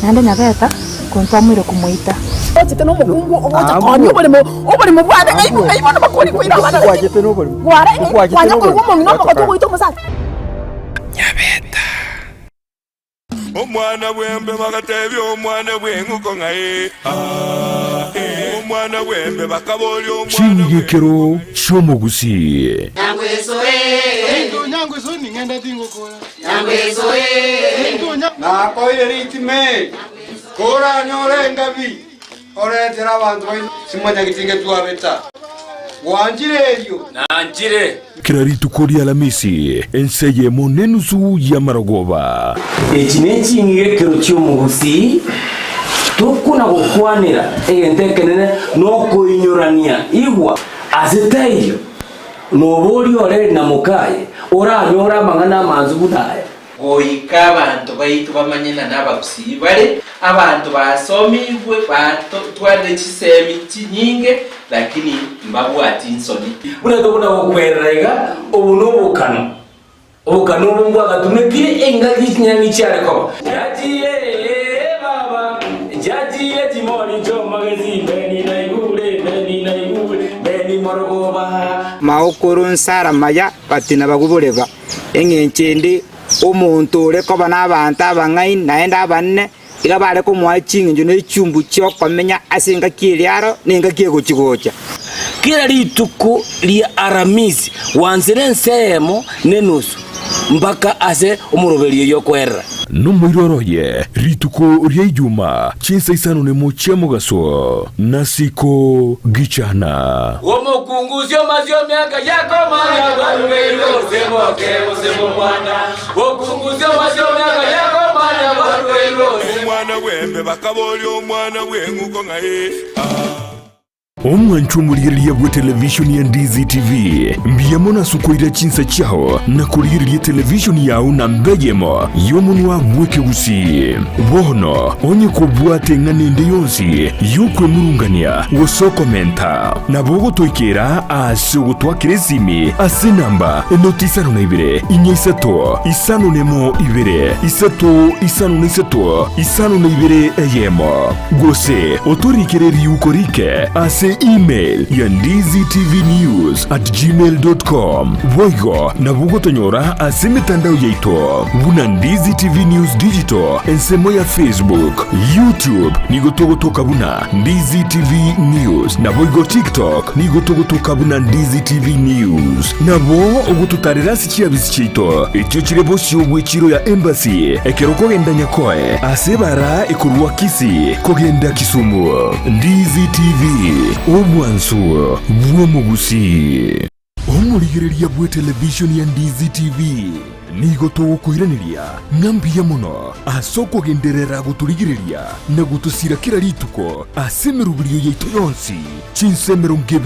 Naende nyabeta. Ntwamoire komoita. Ochete nomokungu ogocha koonia oboremo, oboremo bwane ng'ai ng'ai bono bakori koira abana lakini kware ng'ai kwanya koigwa omong'ina omogotu ogoita omosacha. Omwana bw'embe bagatebia omwana bw'eng'uko ng'a ee, aa, ee. Omwana bw'embe bakaboria omwana Ching'igekero chi'omogusii. Nakoire ritime, koranyore engabi, oretere abanto baino simanyageti ngetwabeta. Gwanchire erio? Nanchire. Kera rituko ri'Alamisi, ense eyemo nenusu y'amarogoba. Echi neching'igekero chi'omogusii, tokona gokwanera egento ekenene nokoinyorania igwa ase taiyo noboria ore na mokaye oranyore amang'ana amansu buna aya. Goika abanto baito bamanye ng'a nabagusii bare, abanto basomigwe, batwarire chisemi chinyinge, lakini mbabwati nsoni. Buna tokona gokwerera iga, obo nobokano, obokano obo mbwagatumekire engaki chinyang'i chiare koba. Chiachire ee baba, chiachire chimori chi'omogesi, Beni naigure, Beni naigure, Beni morogoba. Maokoro nsara maya batina baguboreba. Engencho ende, omonto ore koba nabaanto abang'aini naende abanene, iga bare komoa ching'encho ne chiumbu chi'okomenya ase engaki eria aro na engaki egochi-gocha. Kera rituko ria Aramisi gwansire ense eyemo nenusu mpaka ase omoroberio oyio okoerera. Nomoiroro oye rituko ria Ijuma chinsa isano nemo chia mogaso, nasiko gichana. Omokungu osio miaka yakomanya barugeirwe gose moke gose momwana. Omokungu osio miaka yakomanya barugeirwe gose. Omwana bw'embe bakaboria omwana bw'eng'uko ng'a ee, aa. Omwanchwa omorigereria bwe televishoni ya Ndizi TV, mbuya mono ase okoira chinsa chiao na korigereria televishoni yao namba eyemo y'omonwa bw'ekegusii. Bono onye kobwate eng'ana ende yonsi y'okwemurungania gose okomenta, nabo ogotoikera ase ogotwakera esimi ase enamba enoti isano na ibere, inya isato, isano nemo ibere, isato isano na isato, isano na ibere eyemo. Gose otorikere riuko rike ase email ya ndizitvnews at gmail dot com. Boigo nabo ogotonyora ase emetandao yaito buna Ndizi TV News Digital ensemo ya Facebook, YouTube nigo togotoka buna Ndizi TV News naboigo TikTok nigo togotoka buna Ndizi TV News. Nabo ogototarera ase chiabisi chiaito echio chire bosio bw'echiro ya Embassy ekero okogenda Nyakoe ase ebara ekorwa Kisii kogenda Kisumu. Ndizi TV, obwansu bw'omogusii. Omorigereria bw'etelevishoni ya Ndizi TV, nigo togokoiraneria ng'a mbuya mono ase okogenderera gotorigereria na gotosira kera rituko ase emeroberio yaito yonsi chinsa 24.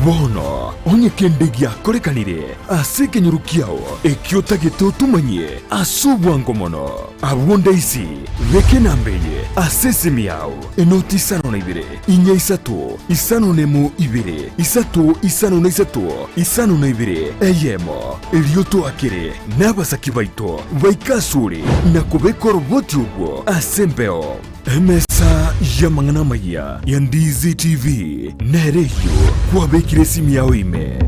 Bono onye kende giakorekanire ase ekenyoro kiao ekio otagete otomanyie ase obwango mono, abwo ndaisi beka enamba eye ase esimi yao, enoti isano na ibere, inya isato, isano nemo ibere, isato isano na isato, isano na ibere, eyemo. Erio toakere nabasaki baito baike asore na kobeka oroboti orwo ase embeo. Emesa y'amang'ana amayia ya Ndizi TV nere eyio kwabekire esimi yao ime.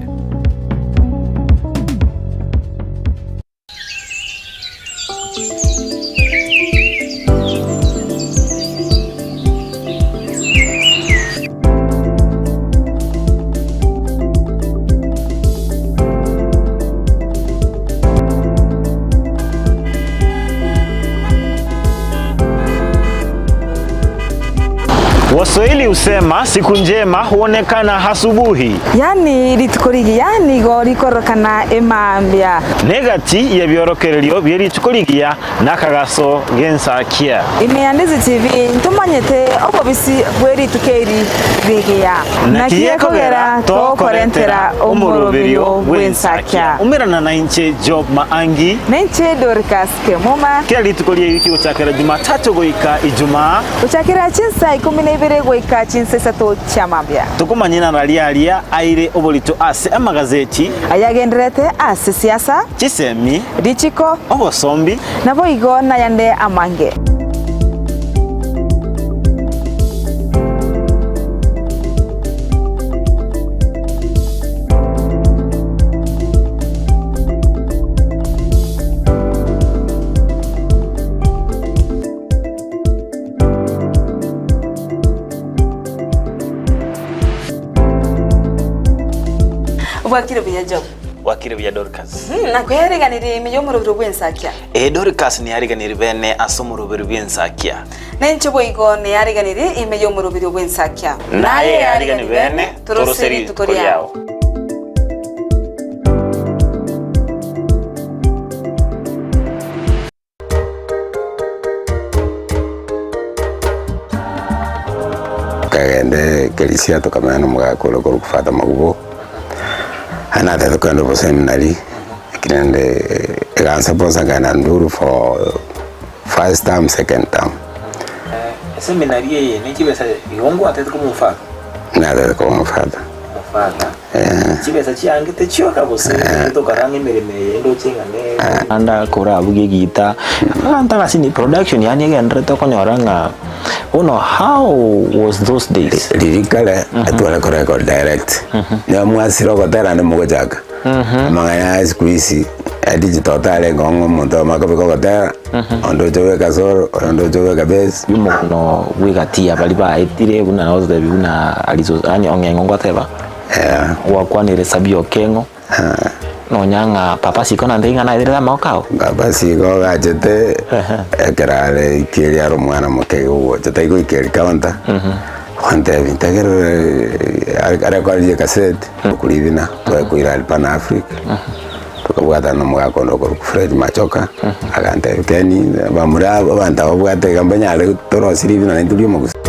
Waswahili husema siku njema huonekana asubuhi. Yaani rituko rigiya nigo rikorokana emambia. Negati y'ebiorokererio bie rituko rigiya nakagaso g'ensakia. Ime ya Ndizi TV ntomanyete obobisi bwe rituko eri rigiya. Naki gekogera tokorentera omoroberio bw'ensakia. Umerana nainche Job Maangi. Nainche Dorcas Kemuma. Kera rituko ri'ewiki gochakera Jumatatu goika Ijumaa. Gochakera chinsa ikomi na ibere goika chinsa isato chia mambia. Tokomanyia nararia aria aire oborito ase amagazeti. Ayagendererete ase siasa. Chisemi. Richiko. Obosombi. Naboigo nayande amange. Bwakire buya Job. Bwakire buya Dorcas. Nakweriganirie ime y'omorobiri bw'ensakia. Ee Dorcas neyariganirie bene ase omorobiri bw'ensakia. Nainche boigo neyariganirie ime y'omorobiri bw'ensakia. Naye yarigani bene, torose rituko riao. Tokagenda ekerisia tokamenya na omogaka ore okorokwa Father Magubo, aye natete kogenda oboseminari, lakini rende egansaposa nkagenda Nduru for first term, second term. Eseminari eye ne chibesa igo ngwatete koba omofather? Natete koba omofather. Omofather. Chibesa chiangete chioka gose tokaranga emeremo eye ndoche ng'a ne Anda korabugie egita abanto abasini production yaani egenderete okonyora ng'a bono how was those days? Riria kare etware korecord direct, nigo mwasire ogotera naende mogochaka, amang'ana aya siku hizi ya digital tarenge ng'a omonto oyomo akobeka ogotera, onde oche obeka solo, oyonde oche obeka bass. Omono bw'egati ya baria baetire buna nagotebia buna Alice yaani ong'eng'o ngoteba, gwakwanire Sabia Okeng'o, nonya ng'a Papa Siko naende ing'ana aeterete amagoko ao? Papa Siko ogachete ekero are ekieri are omwana moke iga ogocha tari goika erikaunta, ontebia ntegerere arekorerie ekaseti, okoribina twakoira aria Pan Africa. Tokabwatana na omogaka onde okorokwa Fred Machoka, agantebia Ken, bamura aba abanto aba obwate iga mbanyare torosie ribina naintwe ria omogusii.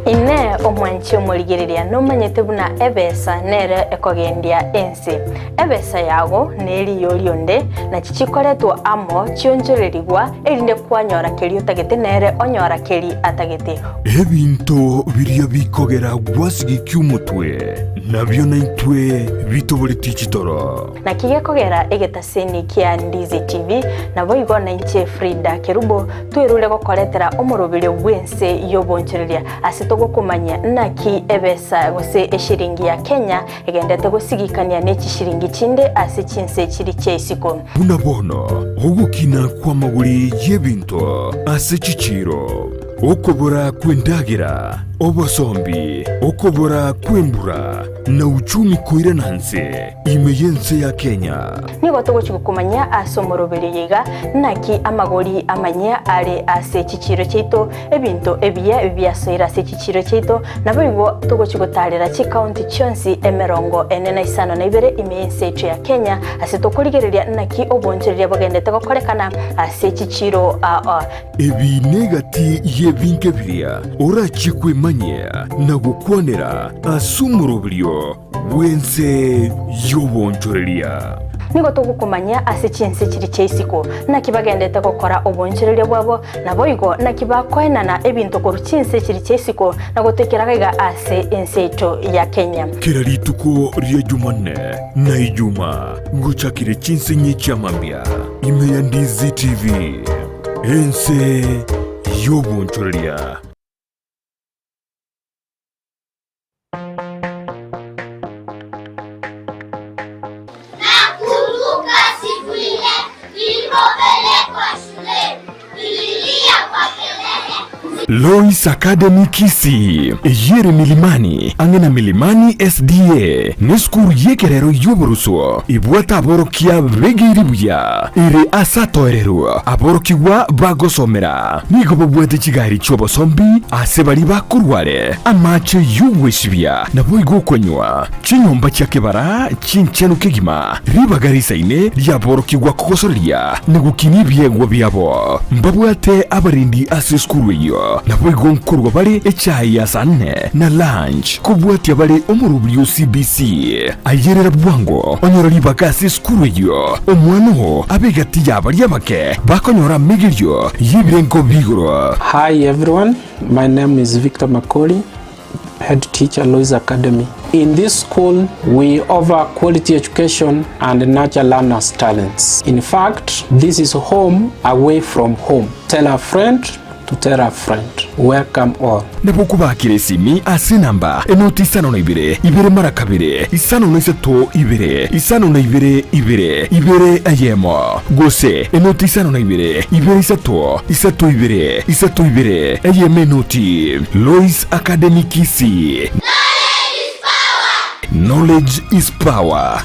Inee omwanchi omorigereria nomanyete buna ebesa nere ekogendia ense? Ebesa yago neriyo rionde, nachi chikoretwa amo chionchorerigwa, erinde kwanyora keria otagete nere onyora keri atagete. Ebinto biria bikogera gwasigikia omotwe, nabio naintwe bitoboretie chitoro. Naki gekogera egetaseni kia Ndizi TV, naboigo nainche Frida Kerubo twerure gokoretera omoroberio bw'ense y'obonchoreria ase togokomanyia naki ebesa gose eshiringi ya Kenya Egendete gosigikania ne chishiringi chinde ase chinse chiri chia isiko. Buna bono ogokina kw'amagori y'ebinto ase chichiiro, okobora kw'endagera, obosombi, okobora kw'embura, na uchumi koirana nse ime y'ense ya Kenya. Nigo togochia gokomanyia ase omoroberio oyo iga naki amagori amanyia are ase chichiiro chiaito, Ebinto ebiya biasoire ase chichiiro chiaito, naboigo togochia gotaarera chikaunti chionsi emerongo ene na isano na ibere ime y'ense yaito ya Kenya, ase tokorigereria naki obonchoreria bogendete gokorekana ase chichiiro aa. Ebi negati y'ebinto biria orachie kwemanyia na gokwanera ase omoroberio bw'ense y'obonchoreria. Nigo togokomanyia ase chinse chiria chia isiko, naki bagendete gokora obonchoreria bwabo, naboigo naki bakoenana ebinto korwa chinse chiria chia isiko na gotoikera gaiga ase ense yaito ya Kenya. Kera rituko ria Jumanne na Ijuma ngochakire chinse inye chia mambia ime ya Ndizi TV, ense y'obonchoreria. Nakumbuka siku ile nilipopelekwa shuleni, nililia kwa kelele. Lois Academy Kisii, eyere Milimani, ang'e na Milimani SDA, nesukuru y'ekerero y'oboruswo ebwate aborokia begeire buya, ere ase atoererwa aborokigwa bagosomera. Nigo babwate chigari chi'obosombi ase baria bakorware amache y'ogwesibia naboigo okonywa, chinyomba chia kebara chinchenu kegima, ribaga risaine riaborokigwa kogosoreria na gokinia ebiegwa biabo. Mbabwate abarendi ase esukuru eyio, naboigo nkorwa bare echae ya saa nne na lunch, kobwatia bare omorobiri o CBC. Ayerera bwango onyore ribaga ase esukuru eyio, omwana oo abe egati ya baria abake bakonyora amegerio y'ebirengo bi'igoro. Hi everyone, my name is Victor Makori, head teacher Lois Academy. In this school, we offer quality education and nurture learners' talents. In fact, this is home away from home. Tell a friend to tell a friend. Welcome all. Nabo okobakera esimi ase enamba enoti isano na ibere, ibere mara kabere, isano na isato ibere, isano na ibere ibere, ibere eyemo, gose enoti isano na ibere, ibere isato, isato ibere, isato ibere, eyemo enoti. Lois Academy Kisii. Knowledge is power.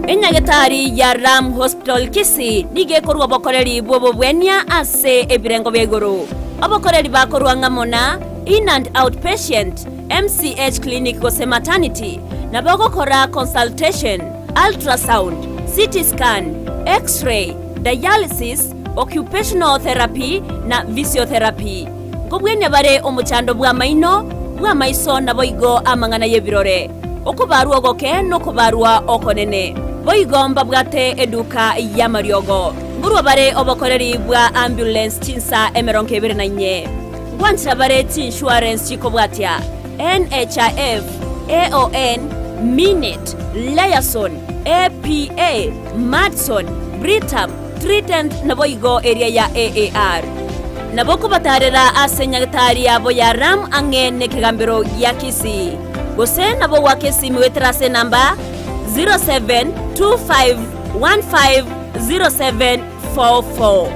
Enyagetari ya Ram Hospital Kisii nigo ekorwa obokoreri bw'obobwenia ase ebirengo bia igoro. Obokoreri bakorwa ng'amo na In and Out Patient, MCH Clinic gose Maternity, nabo ogokora consultation, ultrasound, CT scan, X-ray, dialysis, occupational therapy na physiotherapy. Nkobwenia bare omochando bw'amaino, bw'amaiso naboigo amang'ana y'ebirore, okobarwa ogoke nokobarwa okonene. Boigo mbabwate eduka y'amariogo. Nkorwa bare obokoreri bwa ambulance chinsa 24. Ngwanchera bare chiinsurance chikobwatia, NHIF, AON, Minit, Liaison, APA, Madison, Britam, Trident naboigo eria ya AAR. Nabo kobatarera ase nyagetari yabo ya Ram ang'e nekegambero gia Kisii. Gose nabo goaka esimi goetera ase enamba 0725150744.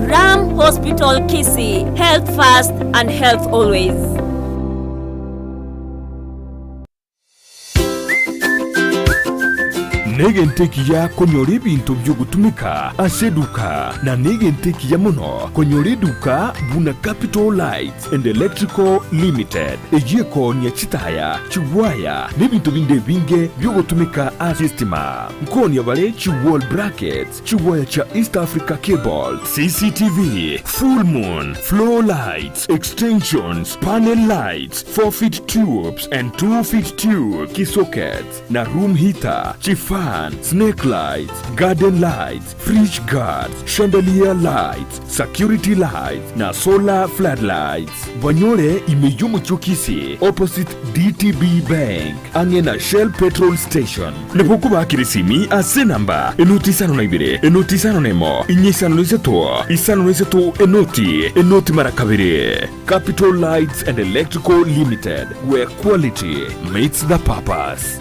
Ram Hospital Kisii, health first and health always. Negento ekiya konyora ebinto bi'ogotumeka ase eduka, na negento ekiya mono konyora eduka buna Capital Lights and Electrical Limited, eyio ekoonia chitaya, chiwaya, na ebinto binde ebinge bi'ogotumeka ase estima. Nkoonia bare chi wall brackets, chiwaya chia East Africa Cable, CCTV, full moon, floor lights, extensions, panel lights, 4 feet tubes and 2 feet tube, key sockets, na room heater, chifan, snake lights, garden lights, fridge guards, chandelier lights, security lights na solar floodlights. Banyore ime y'omochie o Kisii opposite DTB Bank ang'e na Shell petrol station. Nabo okobakera esimi ase enamba enoti 52 enoti 51 inye 53 53 enoti enoti mara kabere. Capital Lights and Electrical Limited, where quality meets the purpose.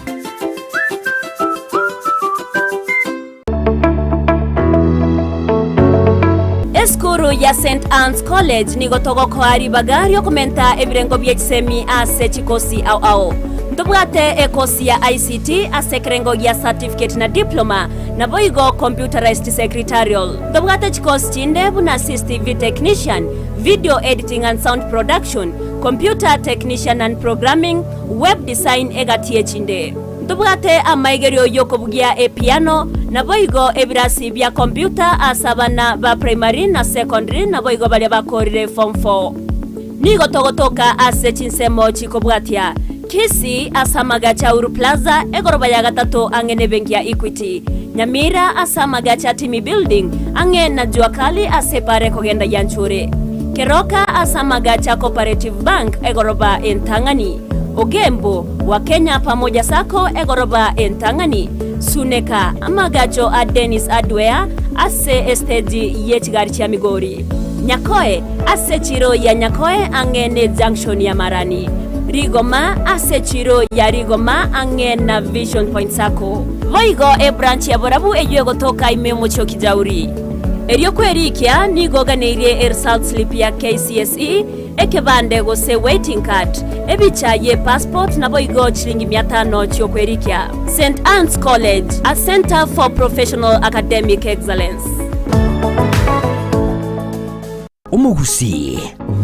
Esukuru ya St Anne's College nigo togokoa ribaga riokomenta ebirengo bie chisemi ase chikosi ao ao. Ntobwate ekosi ya ICT ase ekerengo gia certificate na diploma naboigo computerized secretarial. Ntobwate chikosi chinde buna CCTV technician, video editing and sound production, computer technician and programming, web design egati echinde. Ntobwate amaigerio y'okobugia epiano, naboigo ebirasi bia computer ase abana ba primary na secondary naboigo baria bakorire form 4. Nigo togotoka ase chinsemo chikobwatia, Kisii ase amagacho a Uhuru Plaza, egoroba ya gatato ang'e nebenki ya Equity, Nyamira ase amagacho a Timi Building, ang'e na Jua Kali ase epara ekogenda Yanchure, Keroka ase amagacho a Cooperative Bank, egoroba entang'ani, Ogembo, Wakenya Pamoja Sacco, egoroba entang'ani, Suneka, amagacho a Dennis Hardware ase esteji ye chigari chia Migori, Nyakoe, ase echiro ya Nyakoe ang'e ne junction ya Marani, Rigoma, ase echiro ya Rigoma ang'e na Vision Point Sacco. Boigo ebranch ya Borabu eyio egotoka ime omochie o Kijauri. Erio kwerikia nigo oganeirie eresult slip ya KCSE, ekebande gose waiting card, ebicha ye passport naboigo chilingi mia tano chiokwerikia. St Anne's College, a centre for professional academic excellence. Omogusii,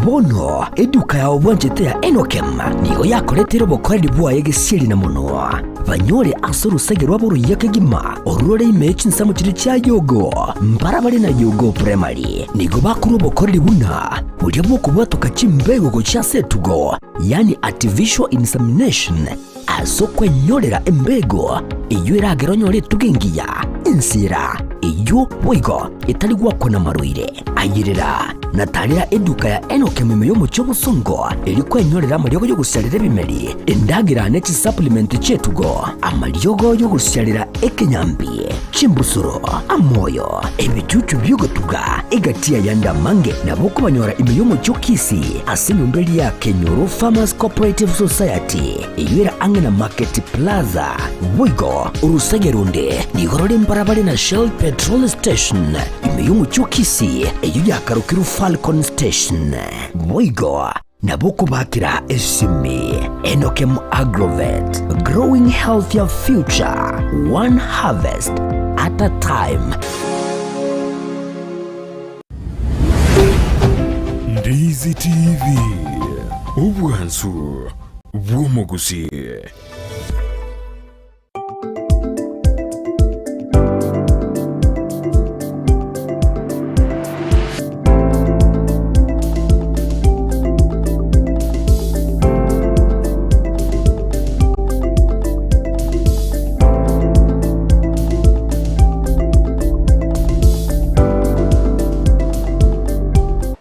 bono eduka yao bwanchete ya Enokem nigo yakoreteire obokoreri bwaye gesieri na monwa, banyore ase orosege rwabo oruya kegima orure ime ye chinsemo chiria chia Yogo. Mbarabare na Yogo Primary nigo bakorwa obokoreri buna boria bw'okobwatoka chimbego gochia ase etugo, yaani artificial insemination, Ase okwenyorera embego eyio eragere onyore etugo engiya, ensera eyio boigo etari gwakwa namarwaire. Ayerera. na tarera eduka ya Enokem ime y'omochie obosongo, erio kwenyorera amariogo y'ogosiarera ebimeri, endagera ne chisupplement chi'etugo, amariogo y'ogosiarera ekenyambi, chimbusuro, amoyo, ebichuchu bi'ogotuga, egati y'ayande amange nabo okobanyora ime y'omochie o Kisii ase enyomba eria ya Kenyoro Farmers Cooperative Society, eyio ere ang'e na Market Plaza. Boigo orosage ronde nigo rore mbarabare na Shell Petrol Station ime y'omochie o Kisii, eyio yakarokirwe Falcon Station. Boigo nabo okobakera esimi Enokem Agrovet, growing healthier future, one harvest at a time. Ndizi TV, obwansu bw'omogusii.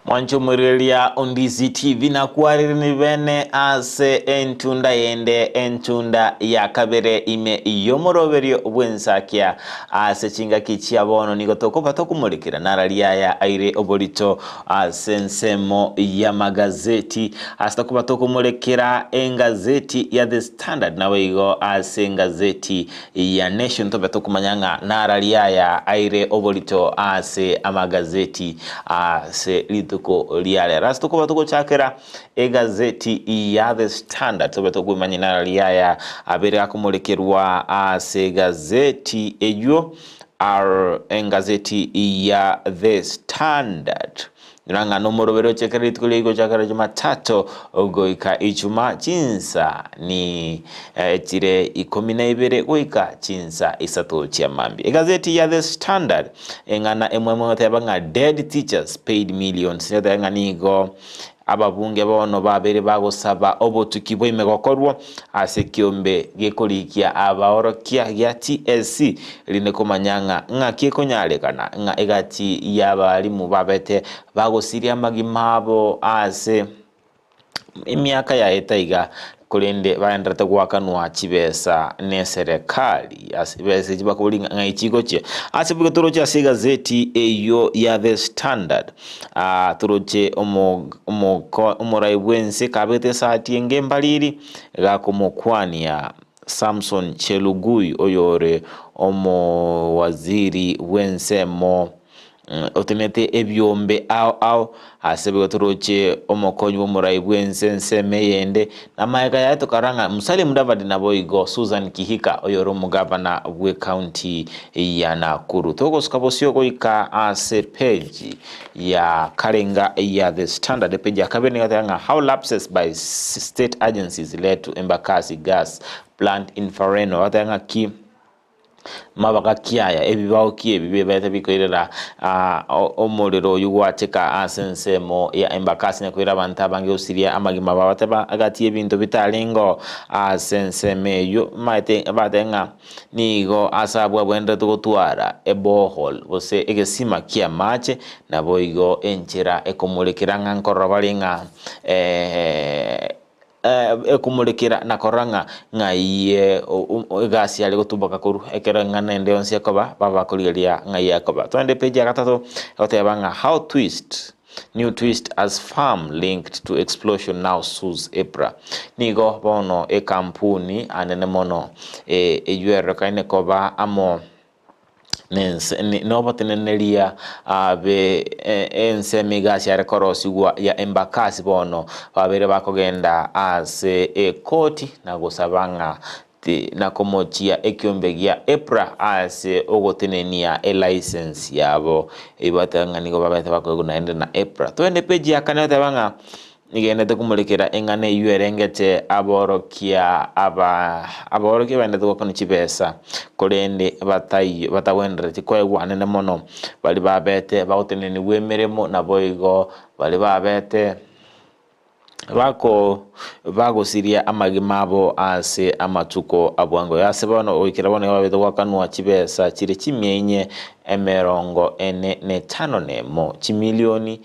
Mwanche omorigereria o Ndizi TV nakwarire nibene ase entunda yende entunda ya kabere ime y'omoroberio bw'ensakia ase chingaki chia bono nigo tokoba tokomorekera nararia aya aire oborito ase ensemo y'amagazeti ase tokoba tokomorekera engazeti ya The Standard naboigo ase engazeti ya Nation tobe tokomanya ng'a nararia aya aire oborito ase amagazeti ase rituko ria rero. Ase tokoba togochakera egazeti ya The Standard tobe tokwemanya nararia aya abere akomorekerwa ase egazeti eywo ar engazeti ya The Standard. Rora ng'a nomorobere ochekere rituko riaye gochakera Jumatatu goika Ijumaa chinsa ni chire ikomi na ibere goika chinsa isato chia mambia. Egazeti ya The Standard eng'ana emwemo egoteba ng'a dead teachers paid millions, egoteba ng'a nigo Ababunge bono babere bagosaba obotuki bwa gokorwa ase ekiombe gekorigia abaorokia gia TSC erinde komanya ng'a ng'aki ekonyarekana ng'a egati y'abalimu babete bagosiria amagima abo ase emiaka yaeta iga korende baenderete goakanwa chibesa neserekari ase chibesa echi bakoboria ng'a ng'ai chigochia. Ase boigo toroche ase egazeti eyio ya The Standard ah, toroche omo omoko omorai bwense kabete esati enge mbariri gakomokwania Samson Chelugui oyore omowaziri bw'ensemo Otemete ebiombe ao ao, ase boigo toroche omokonyi bw'omorai bw'ense ensemo eyende, na magega yaye tokarora ng'a Musalia Mudavadi naboigo Susan Kihika oyore omogavana bw'ecounty ya Nakuru. Togosuka bosio goika ase page ya karenga ya The Standard, epage ya kabere nigo egoteba ng'a How lapses by state agencies led to Embakasi gas plant inferno, bagoteba ng'aki Mabaga kiaya ebibao ki'ebi bibaete bikoirera omorero oyio gwacheka ase ensemo ya Embakasi na koira abanto abange gosiria amagima babateba agati y'ebinto bitarengeo ase ensemo eyio. Maete batebe ng'a nigo ase abwo abwenerete gotwara eborehole gose egesima ki'amache, naboigo enchera ekomorekera ng'a nkorora bare ng'a Ekomorekera na korora ng'a ng'ai egasi yare gotumboka korwa ekero eng'ana ende yonsi ekoba, baba bakorigereria ng'ai ekoba. Togende epage ya gatato, egoteba ng'a how twist, new twist as firm linked to explosion now sues EPRA. Nigo bono ekampuni anene mono eywo erorekane koba amo. nense noboteneneria be ensemo egasi yare korosigwa ya Embakasi bono babeire bakogenda ase ekoti na gosaba ng'a na komochia ekiombe gia EPRA ase ogotenenia elicense yabo. Eyio bateba ng'a nigo babete bakoegwa naende na EPRA. Togende page ya kane bateba ng'a Nigenderete komorekera eng'ana eyio erengete aborokia aba aborokia baenderete goakanwa chibesa, korende bataiyo batagwenereti koegwa anene mono, baria babete bagotenenigwa emeremo naboigo baria babete bako bagosiria amagima abo ase amatuko a bwango. Ase bono goikera bono nigo babete goakanwa chibesa chire chimia inye. emerongo ene na etano na emo, chimilioni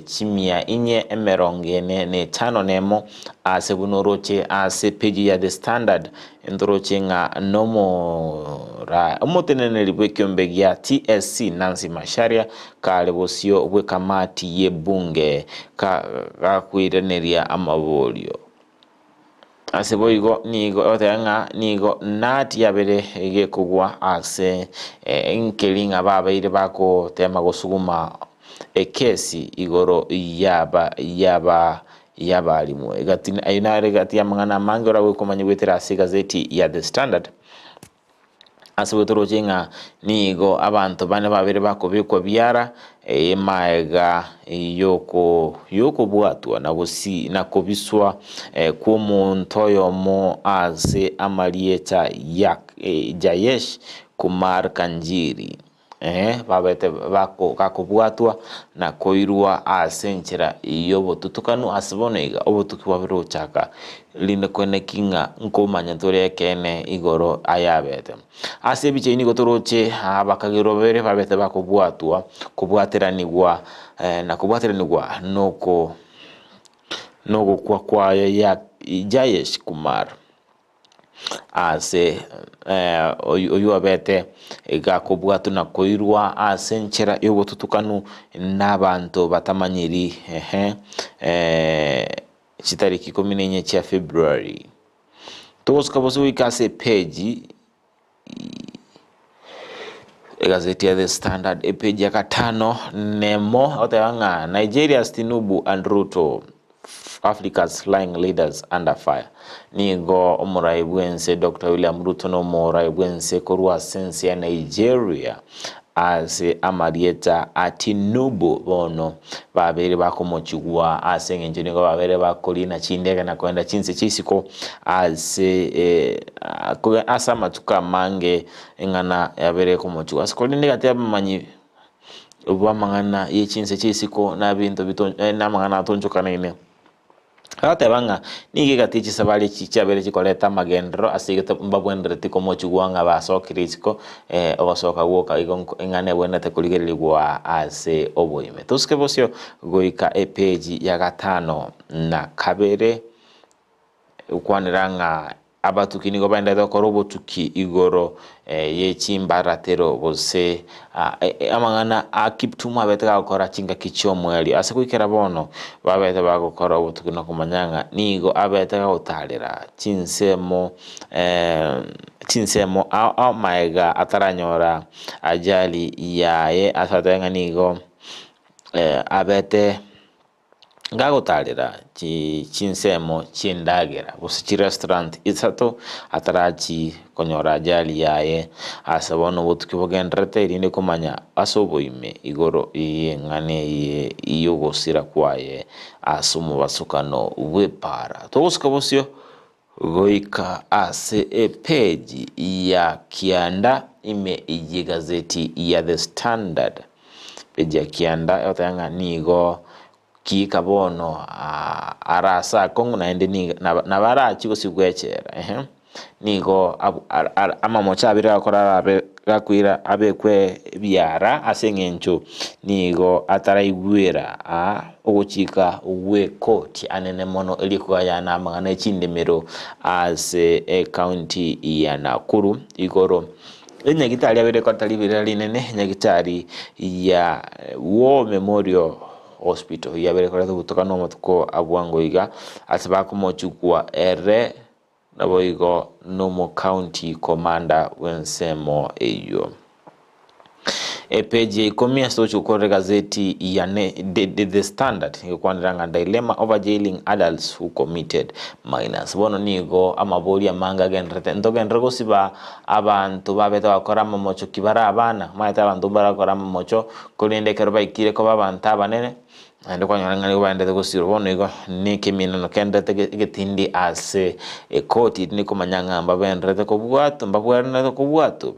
chimia inye emerongo ene na etano na emo, ase buna oroche ase epeji ya The Standard ntoroche ng'a nomora omoteneneri bw'ekiombe gia TSC Nancy Macharia kare bosio bw'ekamati y'ebunge ka gakoiraneria amaborio. Ase boigo nigo egoteba ng'a nigo nati yabere gekogwa ase enkeri ng'a babeire bagotema gosuguma ekesi igoro yaba yaba y'abalimu. Egati ayio naro egati y'amang'ana amange oragwe komanya goetera ase egazeti ya The Standard. Ase toroche ng'a nigo abanto bane babere bakobekwa biara emaega yoko yokobwatwa na gosi na kobiswa kw'omonto oyomo ase amarieta ya Jayesh Kumar Kanjiri. Ee, babete bako gakobwatwa na koirwa ase enchera y'obotutukanu ase bono iga obotuki bwabere gochaka, rinde koeneki ng'a nkomanya tore ekeene igoro ayabete. Ase ebicha eyio nigo toroche abakagerwa babere babete bakobwatwa, kobwateranigwa na kobwateranigwa noko nogokwa kwaye ya Jayesh Kumar. Ase oyio obete gakobwatwa na koirwa ase enchera y'obotutukanu n'abanto batamanyiri ehe chitariki ikomi na inye chia February. Togosuka bosa goika ase epeji. Egazeti ya The Standard epeji ya gatano nemo egoteba ng'a Nigeria's Tinubu and Ruto Africa's flying leaders under fire. Nigo omorai bw'ense Dr. William Ruto na omorai bw'ense korwa ase ense ya Nigeria ase amarieta a Tinubu bono babeire bakomochigwa ase eng'encho nigo babeire bakorina chindege na koenda chinse chia isiko ase ase amatuko amange eng'ana yabeire ekomochigwa. Ase korende egati y'abamanyi bw'amang'ana ye chinse chia isiko na ebinto na amang'ana atonchokanaine. Agateba ng'a nigo egati ye chisabari echi chiabeire chikoreta amagenderero ase igo mbabwenereti komochigwa ng'a basokire isiko ogosoka gwoka igo eng'ana ebwenerete korigererigwa ase oboime. Tosuke bosio goika epeji ya gatano na kabere, gokwanera ng'a Abatuki nigo baendete gokora obotuki igoro ye chimbaratero gose amang'ana a Kiptum abete gagokora chingaki chi'omoerio. Ase goikera bono babete bagokora obotuki na komanya ng'a nigo abete gagotarera chinsemo chinsemo ao ao magega ataranyora ajali yaye ase atebe ng'a nigo abete. Ngagotarera chinsemo chi'endagera gose chirestaurant isato atarachi konyora ajali yaye ase bono obotuki bogendererete erinde komanya ase oboime igoro y'eng'ana eye y'ogosira kwaye ase omobasokano bw'epaara. Togosuka bosio goika ase epeji ya kianda ime y'egazeti ya The Standard. Peji ya kianda egoteba ng'a nigo kiika bono arase akong'u naende nigo nabo arachie gosibwa echela ehe, nigo amamocho abere agokora arabe gakoira abekwe ebiara ase eng'encho nigo ataraigwera ogochika gw'ekoti anene mono erio kogayana amang'ana e chindemero ase ecounty ya Nakuru igoro. Enyagitari yabere koreta riberera rinene, enyagitari ya War Memorial Hospital yabere koreta obotukanu amatuko a bwango iga ase bakomochukwa ere naboigo nomo county commander bw'ensemo eyio. Epeji ya ikomi ase togochia gokorera egazeti ya The Standard egokwanera ng'a Dilemma over jailing adults who committed minors. Bono nigo amabori amange agendererete, ntogenderere gosiba abanto babete bagokora amamocho ki bare abana? Omanyete abanto mbarakore amamocho korende ekero baikire koba abanto abanene, naende kwanyora ng'a nigo baendete gosirwa. Bono igo nekeminano kenderete egetindi ase ekoti tindi komanya ng'a mbabenderete kobwatwa mbabwenerete kobwatwa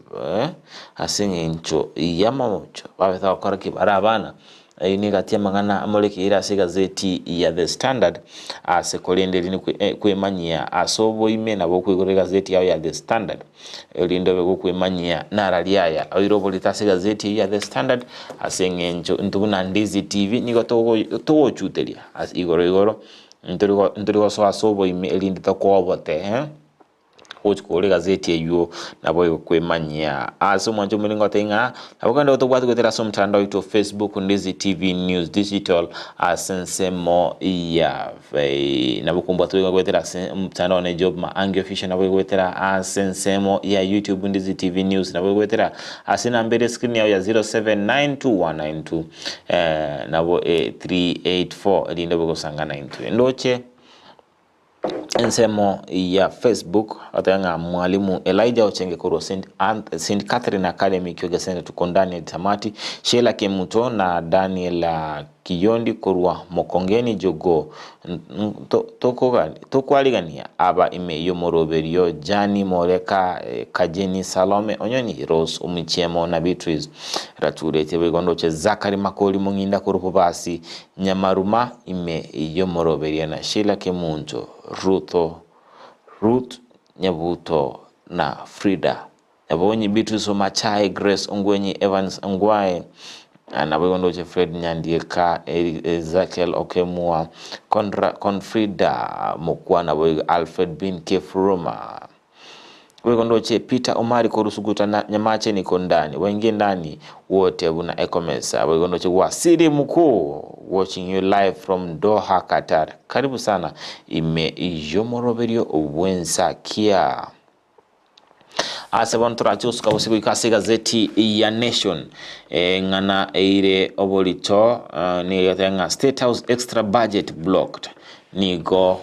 ase eng'encho y'amamocho babete bagokora ki? Bare abana. Eyio negati y'amang'ana amorekeire ase egazeti ya The Standard ase korende erinde kwemanyia ase oboime nabo okoigora egazeti yao ya The Standard erinde obe gokwemanyia narari aya oire oborito ase egazeti eyio ya The Standard ase eng'encho intwe buna Ndizi TV nigo togochuteria ase igoro igoro ntori gosoa ase oboime erinde tokobote. Gochia kogora egazeti eywo nabo egokwemanyia. Ase omwancho omorenge goteba ng'a nabo kende otobwate goetera ase omotandao oito o Facebook Ndizi TV News Digital ase ensemo ya nabo kombwate boigo goetera ase omotandao one Job Maangi Official nabo goetera ase ensemo ya YouTube Ndizi TV News nabo goetera ase enamba ere escreen yao ya 079219 nabo 384 erinde obe gosangana intwe. Ndoche. Ensemo ya Facebook otebe ng'a Mwalimu Elijah Ochenge korwa St. Anth St. Catherine Academy Kioge Center tuko ndani hadi tamati. Sheila Kemuto na Daniel Kiyondi korwa Mokongeni Jogoo tokwarigania aba ime y'omoroberio Jani Moreka Kajeni Salome Onyoni Rose Omuchiemo na Beatrice Ratureti boigo ndoche Zachary Makori Mong'inda korwa Bobasi Nyamaruma ime y'omoroberio na Sheila Kemunto, Rutho, Ruth Nyabuto na Frida Nyabonyi, Beatrice Omachai, Grace Ongwenyi, Evans Ongwae, naboigo ndoche Fred Nyandieka, Ezekiel Okemua, Conra, Confrida Mokua, naboigo Alfred Bin Kefuruma. Boigo ndoche Peter Omari korwa Suguta na Nyamache niko ndani waingie ndani wote buna ekomesa. Boigo ndoche Wasiri Mkuu watching you live from Doha Qatar. Karibu sana ime y'omoroberio bw'ensakia. Ase bono torache gosuka gose goika ase egazeti ya Nation eng'ana eire oborito nigo egoteba ng'a State House extra budget blocked nigo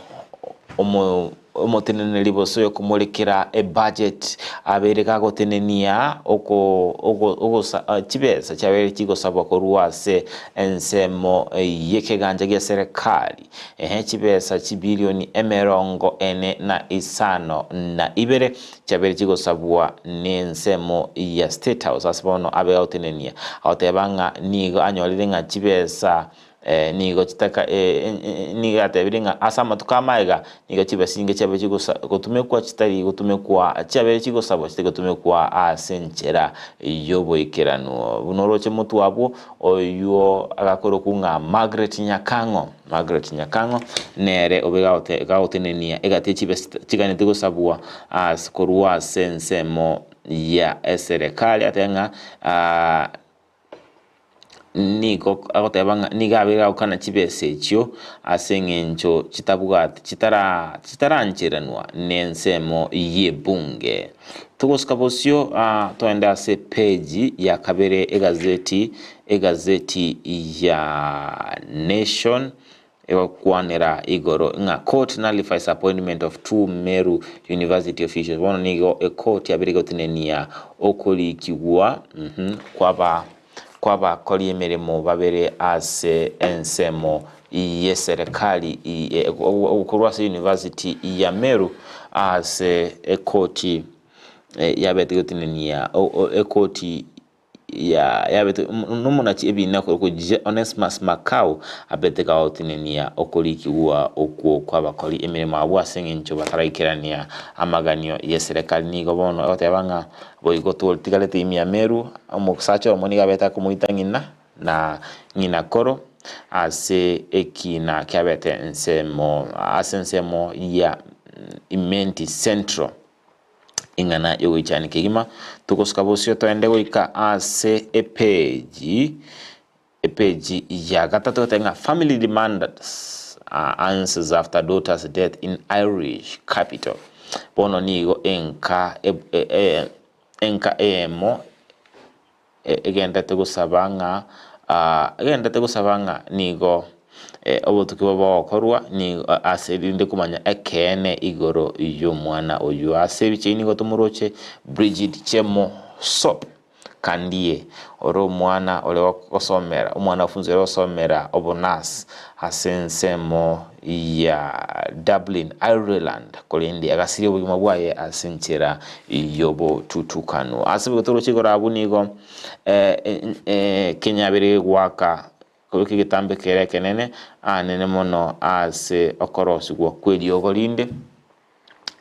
omo Omoteneneri bosa oyokomorekera ebudget abeire gagotenenia chibesa chiabeire chigosabwa korwa ase ensemo y'ekegancha gia serikali, ehe chibesa chibilioni 45 chiabeire chigosabwa nensemo ya State House ase bono abe gagotenenia agoteba ng'a nigo anyorire ng'a chibesa Nigo chitaka nigo yatebire ng'a ase amatuko amaiga nigo chibesa chinge chiabeire chigosa gotumekwa chitari gotumekwa chiabeire chigosabwa chitari gotumekwa ase enchera y'oboikeranu. Buna oroche motwe abwo oywo agakorokwa ng'a Margaret Nyakang'o, Margaret Nyakang'o nere obe gagote gagotenenia egati ye chibesa chiganeti gosabwa ase korwa ase ensemo ya eserekari atebe ng'a. Nigo agoteba ng'a nigo abeire agokana chibesa echio ase eng'encho chitabwati chitara chitarancheranwa nensemo y'ebunge. Togosuka bosio toende ase page ya kabere egazeti egazeti ya Nation egokwanera igoro ng'a court nullifies appointment of two Meru University officials. Bono nigo ecourt yabere gotenenia okorikigwa kwaba kwabakori emeremo babere ase ensemo y'eserekari korwa ase university ya Meru ase ekoti yabete gotenenia ekoti ya yabete nomonachi ebiina okorokwa Onesmus Makau abete gagotenenia okorikigwa okwo kw'abakori emeremo abwo ase eng'encho bataraikerania amaganio y'eserekari. Nigo bono egoteba ng'a boigo totigarete ime ya Meru, omosacha oyomo nigo abete akomoita ng'ina na ng'ina koro ase ekina kiabete ensemo ase ensemo ya Imenti Central. Ing'ana y'ogoichania kegima, togosuka bosio toende goika ase epeji, epeji ya gatato egoteba ng'a family demands answers after daughter's death in Irish capital. Bono nigo enka enka eyemo egenderete gosaba ng'a egenderete gosaba ng'a nigo obotuki obo bogokorwa nigo ase erinde komanya ekeene igoro y'omwana oyio. Ase ebicha eyio nigo tomoroche Bridget Chemosop Kandie ore omwana ore gosomera omwana ofunzire gosomera obonurse ase ensemo ya Dublin, Ireland, korende agasiria obogima bwaye ase enchera y'obotutukanu. Ase boigo toroche igoro abwo nigo Kenya yabere goaka. Kobeka egetambe kere ekenene aanene mono ase okorosigwa kw'eriogo rinde,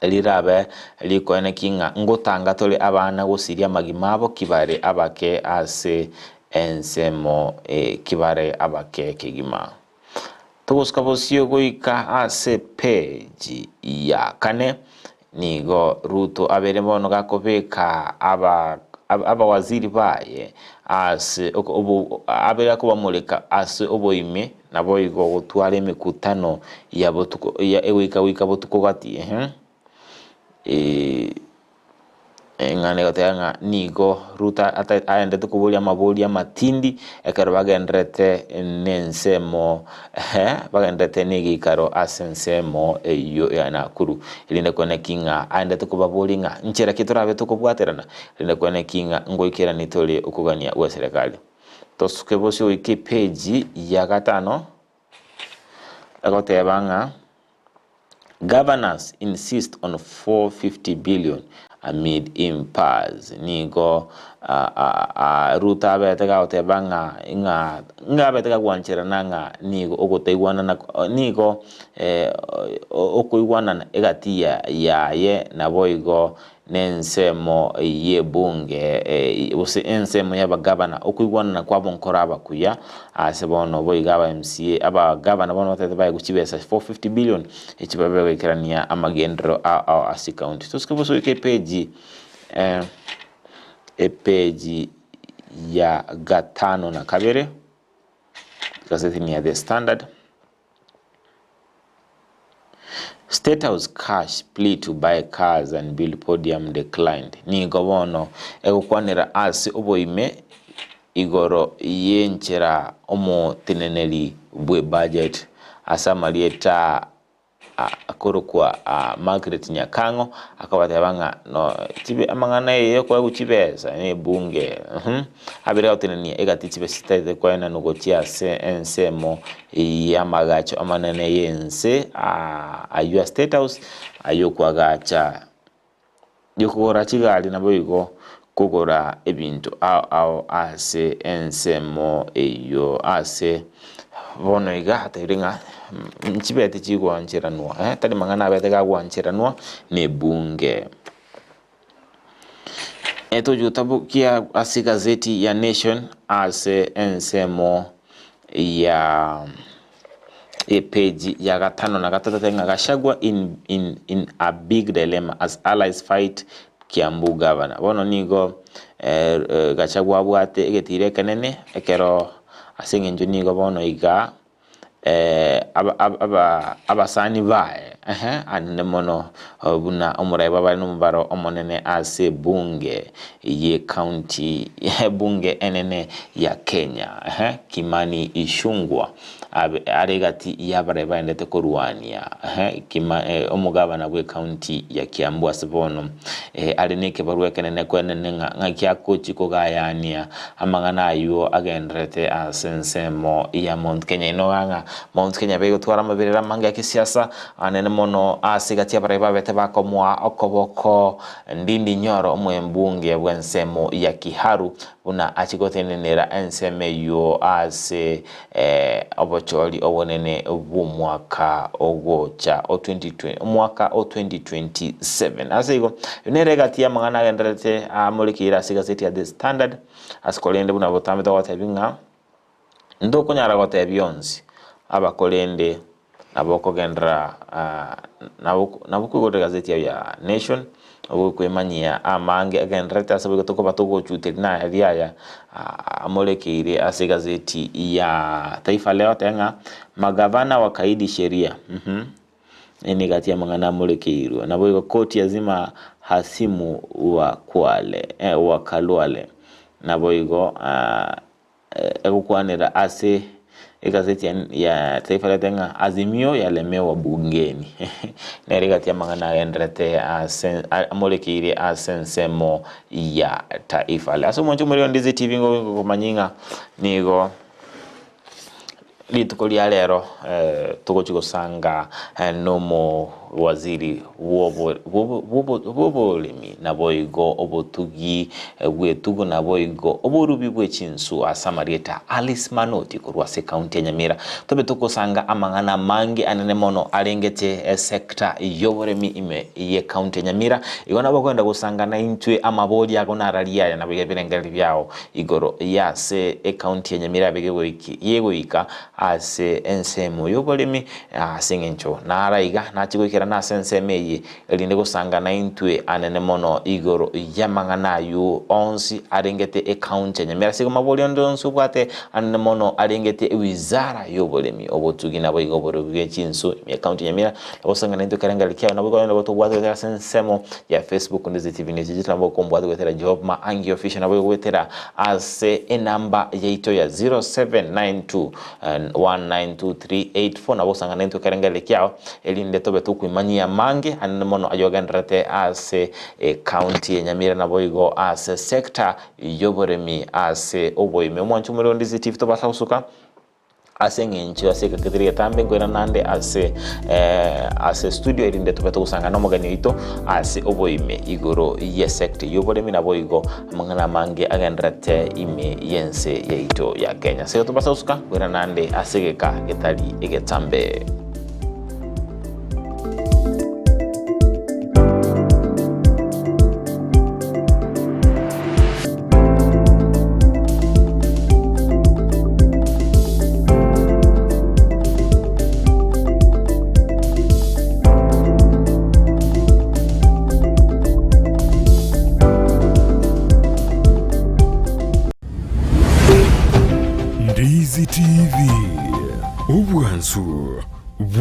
rirabe rikoeneki ng'a ngotanga tore abana gosiria amagima abo kibare abake ase ensemo kibare abake kegima. Togosuka bosio goika ase page ya kane, nigo Ruto abeire bono gakobeka aba abawaziri baye ase abeire akobamoreka ase oboime naboigo gotwara emekutano ya botuko egoika goika botuko gati eeh. Eng'ana egoteba ng'a nigo Ruto aendete koboria amaborio amatindi ekero bagendererete nensemo bagendererete negeikaro ase ensemo eyio ya Nakuru. Erinde kweneki ng'a aendete kobaboria ng'a nchera ki torabe tokobwaterana, erinde kweneki ng'a ngoikerani tore okogania gweserekari. Tosuke bosio goika epeji ya gatano, egoteba ng'a. Governors insist on 450 billion amid impasse. Nigo Ruto abete gagoteba ng'a ng'a ng'a abete gagwancherana ng'a nigo ogotaigwanana nigo okoigwanana egati yaye naboigo nensemo y'ebunge gose ensemo y'abagavana, okoigwanana kwabo nkoraba kuya, ase bono boigo aba MCA, abagavana bono batagete baegwe chibesa 450 billion echi babe goikerania amagenderero ao ao ase ecounty. Tosike bosa goika epeji epeji ya gatano na kabere, egazeti ya The Standard. State House cash plea to buy cars and build podium declined. Nigo bono egokwanera ase oboime igoro y'enchera omoteneneri bw'ebudget ase amarieta akorokwa Margaret Nyakang'o akabateba ng'a no chibe amang'ana eye yokoegwa chibesa na ebunge abere agotenenia egati chibesa chitaete koenanwa gochia ase ensemo y'amagacho amanene y'ense aywo a State House ay'okoagacha yokogora chigari naboigo kogora ebinto ao ao ase ensemo eyio ase bono iga atebire ng'a nchibete chigwancheranwa tari mang'ana abete gagwancheranwa na ebunge. Etogotabokia ase egazeti ya Nation ase ensemo ya epeji ya gatano na gatato ng'a Gachagua in, in, in a big dilemma as allies fight Kiambu governor. Bono nigo Gachagua abwate egetiro ekenene ekero ase eng'encho nigo bono iga abasani baye anene mono buna omorai bw'abare nomobaro omonene ase ebunge y'ecounty ebunge enene ya Kenya Kimani Ichung'wa are egati y'abarai baendete korwania omogabana bw'ecounty ya Kiambu ase bono are nekebarua ekenene kwenene ng'a ng'aki agochi kogayania Amang'ana ayio agendererete ase ensemo ya Mount Kenya. Inoga ng'a Mount Kenya begotwara amaberero amange a kisiasa anene mono ase egati y'abarai babete bakomoa okoboko Ndindi Nyoro omwembunge bw'ensemo ya Kiharu buna achie gotenenera ensemo eyio ase obochori obonene bw'omwaka ogocha o 20 omwaka o 2027. Ase igo, eyio nere egati y'amang'ana agendererete amorekeire ase egazeti ya The Standard, ase korende buna botambe togotebia ng'a ntokonyara gotebia onsi, abakorende nabo okogenderera nabo nabo okoigorera egazeti yao ya Nation, ogokwemanyia amange agendererete ase boigo tokoba togochuteria na aria aya amorekeire ase egazeti ya Taifa Leo teba ng'a magavana wakaidi sheria eye nigo egati y'amang'ana amorekeirwe. Naboigo koti yazima hasimu wa Kwale wa Khalwale naboigo egokwanera ase egazeti ya Taifa Leo ng'a Azimio yalemewa bungeni. Nere egati y'amang'ana agenderete ase amorekeire ase ensemo ya Taifa Leo. Ase omonche omorero Ndizi TV ngokomanyia ng'a nigo rituko ria rero togochi gosanga nomo. Waziri bw'oboremi naboigo obotugi bw'etugo naboigo oborubi bwe chinsu ase amarieta Alice Manoti korwa ase ekaunti ya Nyamira. Tobe togosanga amang'ana amange anene mono arengete esector y'oboremi ime y'ekaunti ya Nyamira. Igo nabo okogenda gosanga naintwe amabori ago nararia aya naboigo ebirengererio biao igoro y'ase ekaunti ya Nyamira abe gegoika ase ensemo y'oboremi Ase engencho nara iga nachie goikerana ase ensemo eye, erinde gosangana intwe anene mono igoro y'amang'ana ayio onsi arengete ecounty ya Nyamira. Ase igo mabori onde onsi obwate anene mono arengete ewizara y'oboremi, obotugi naboigo oborubi bwe chinsu ime ecounty ya Nyamira. Nabo gosangana intwe ekerengererio kiao naboigo onye nabo tobwate goetera ase ensemo ya Facebook Ndizi TV News Digital nabo okombwate goetera Job Maangi Official naboigo goetera ase enamba yaito ya 0792 192384 nabo osang'ane intwe ekerengererio kiao, erinde tobe tokoimanyia amange anene mono ayogendererete ase ecounty ya Nyamira naboigo ase sector y'oboremi ase oboime. Omwancho omorero Ndizi TV tobasa gosuka ase eng'encho ase ekegete getambe nkoirana nande ase ase studio erinde tobe togosangana omogeni oito ase oboime igoro y'esector y'oboremi naboigo Amang'ana amange agendererete ime y'ense yaito ya Kenya. Ase igo tobasa gosuka koirana naende ase egeka getari egetambe. Ndizi TV, obwansu.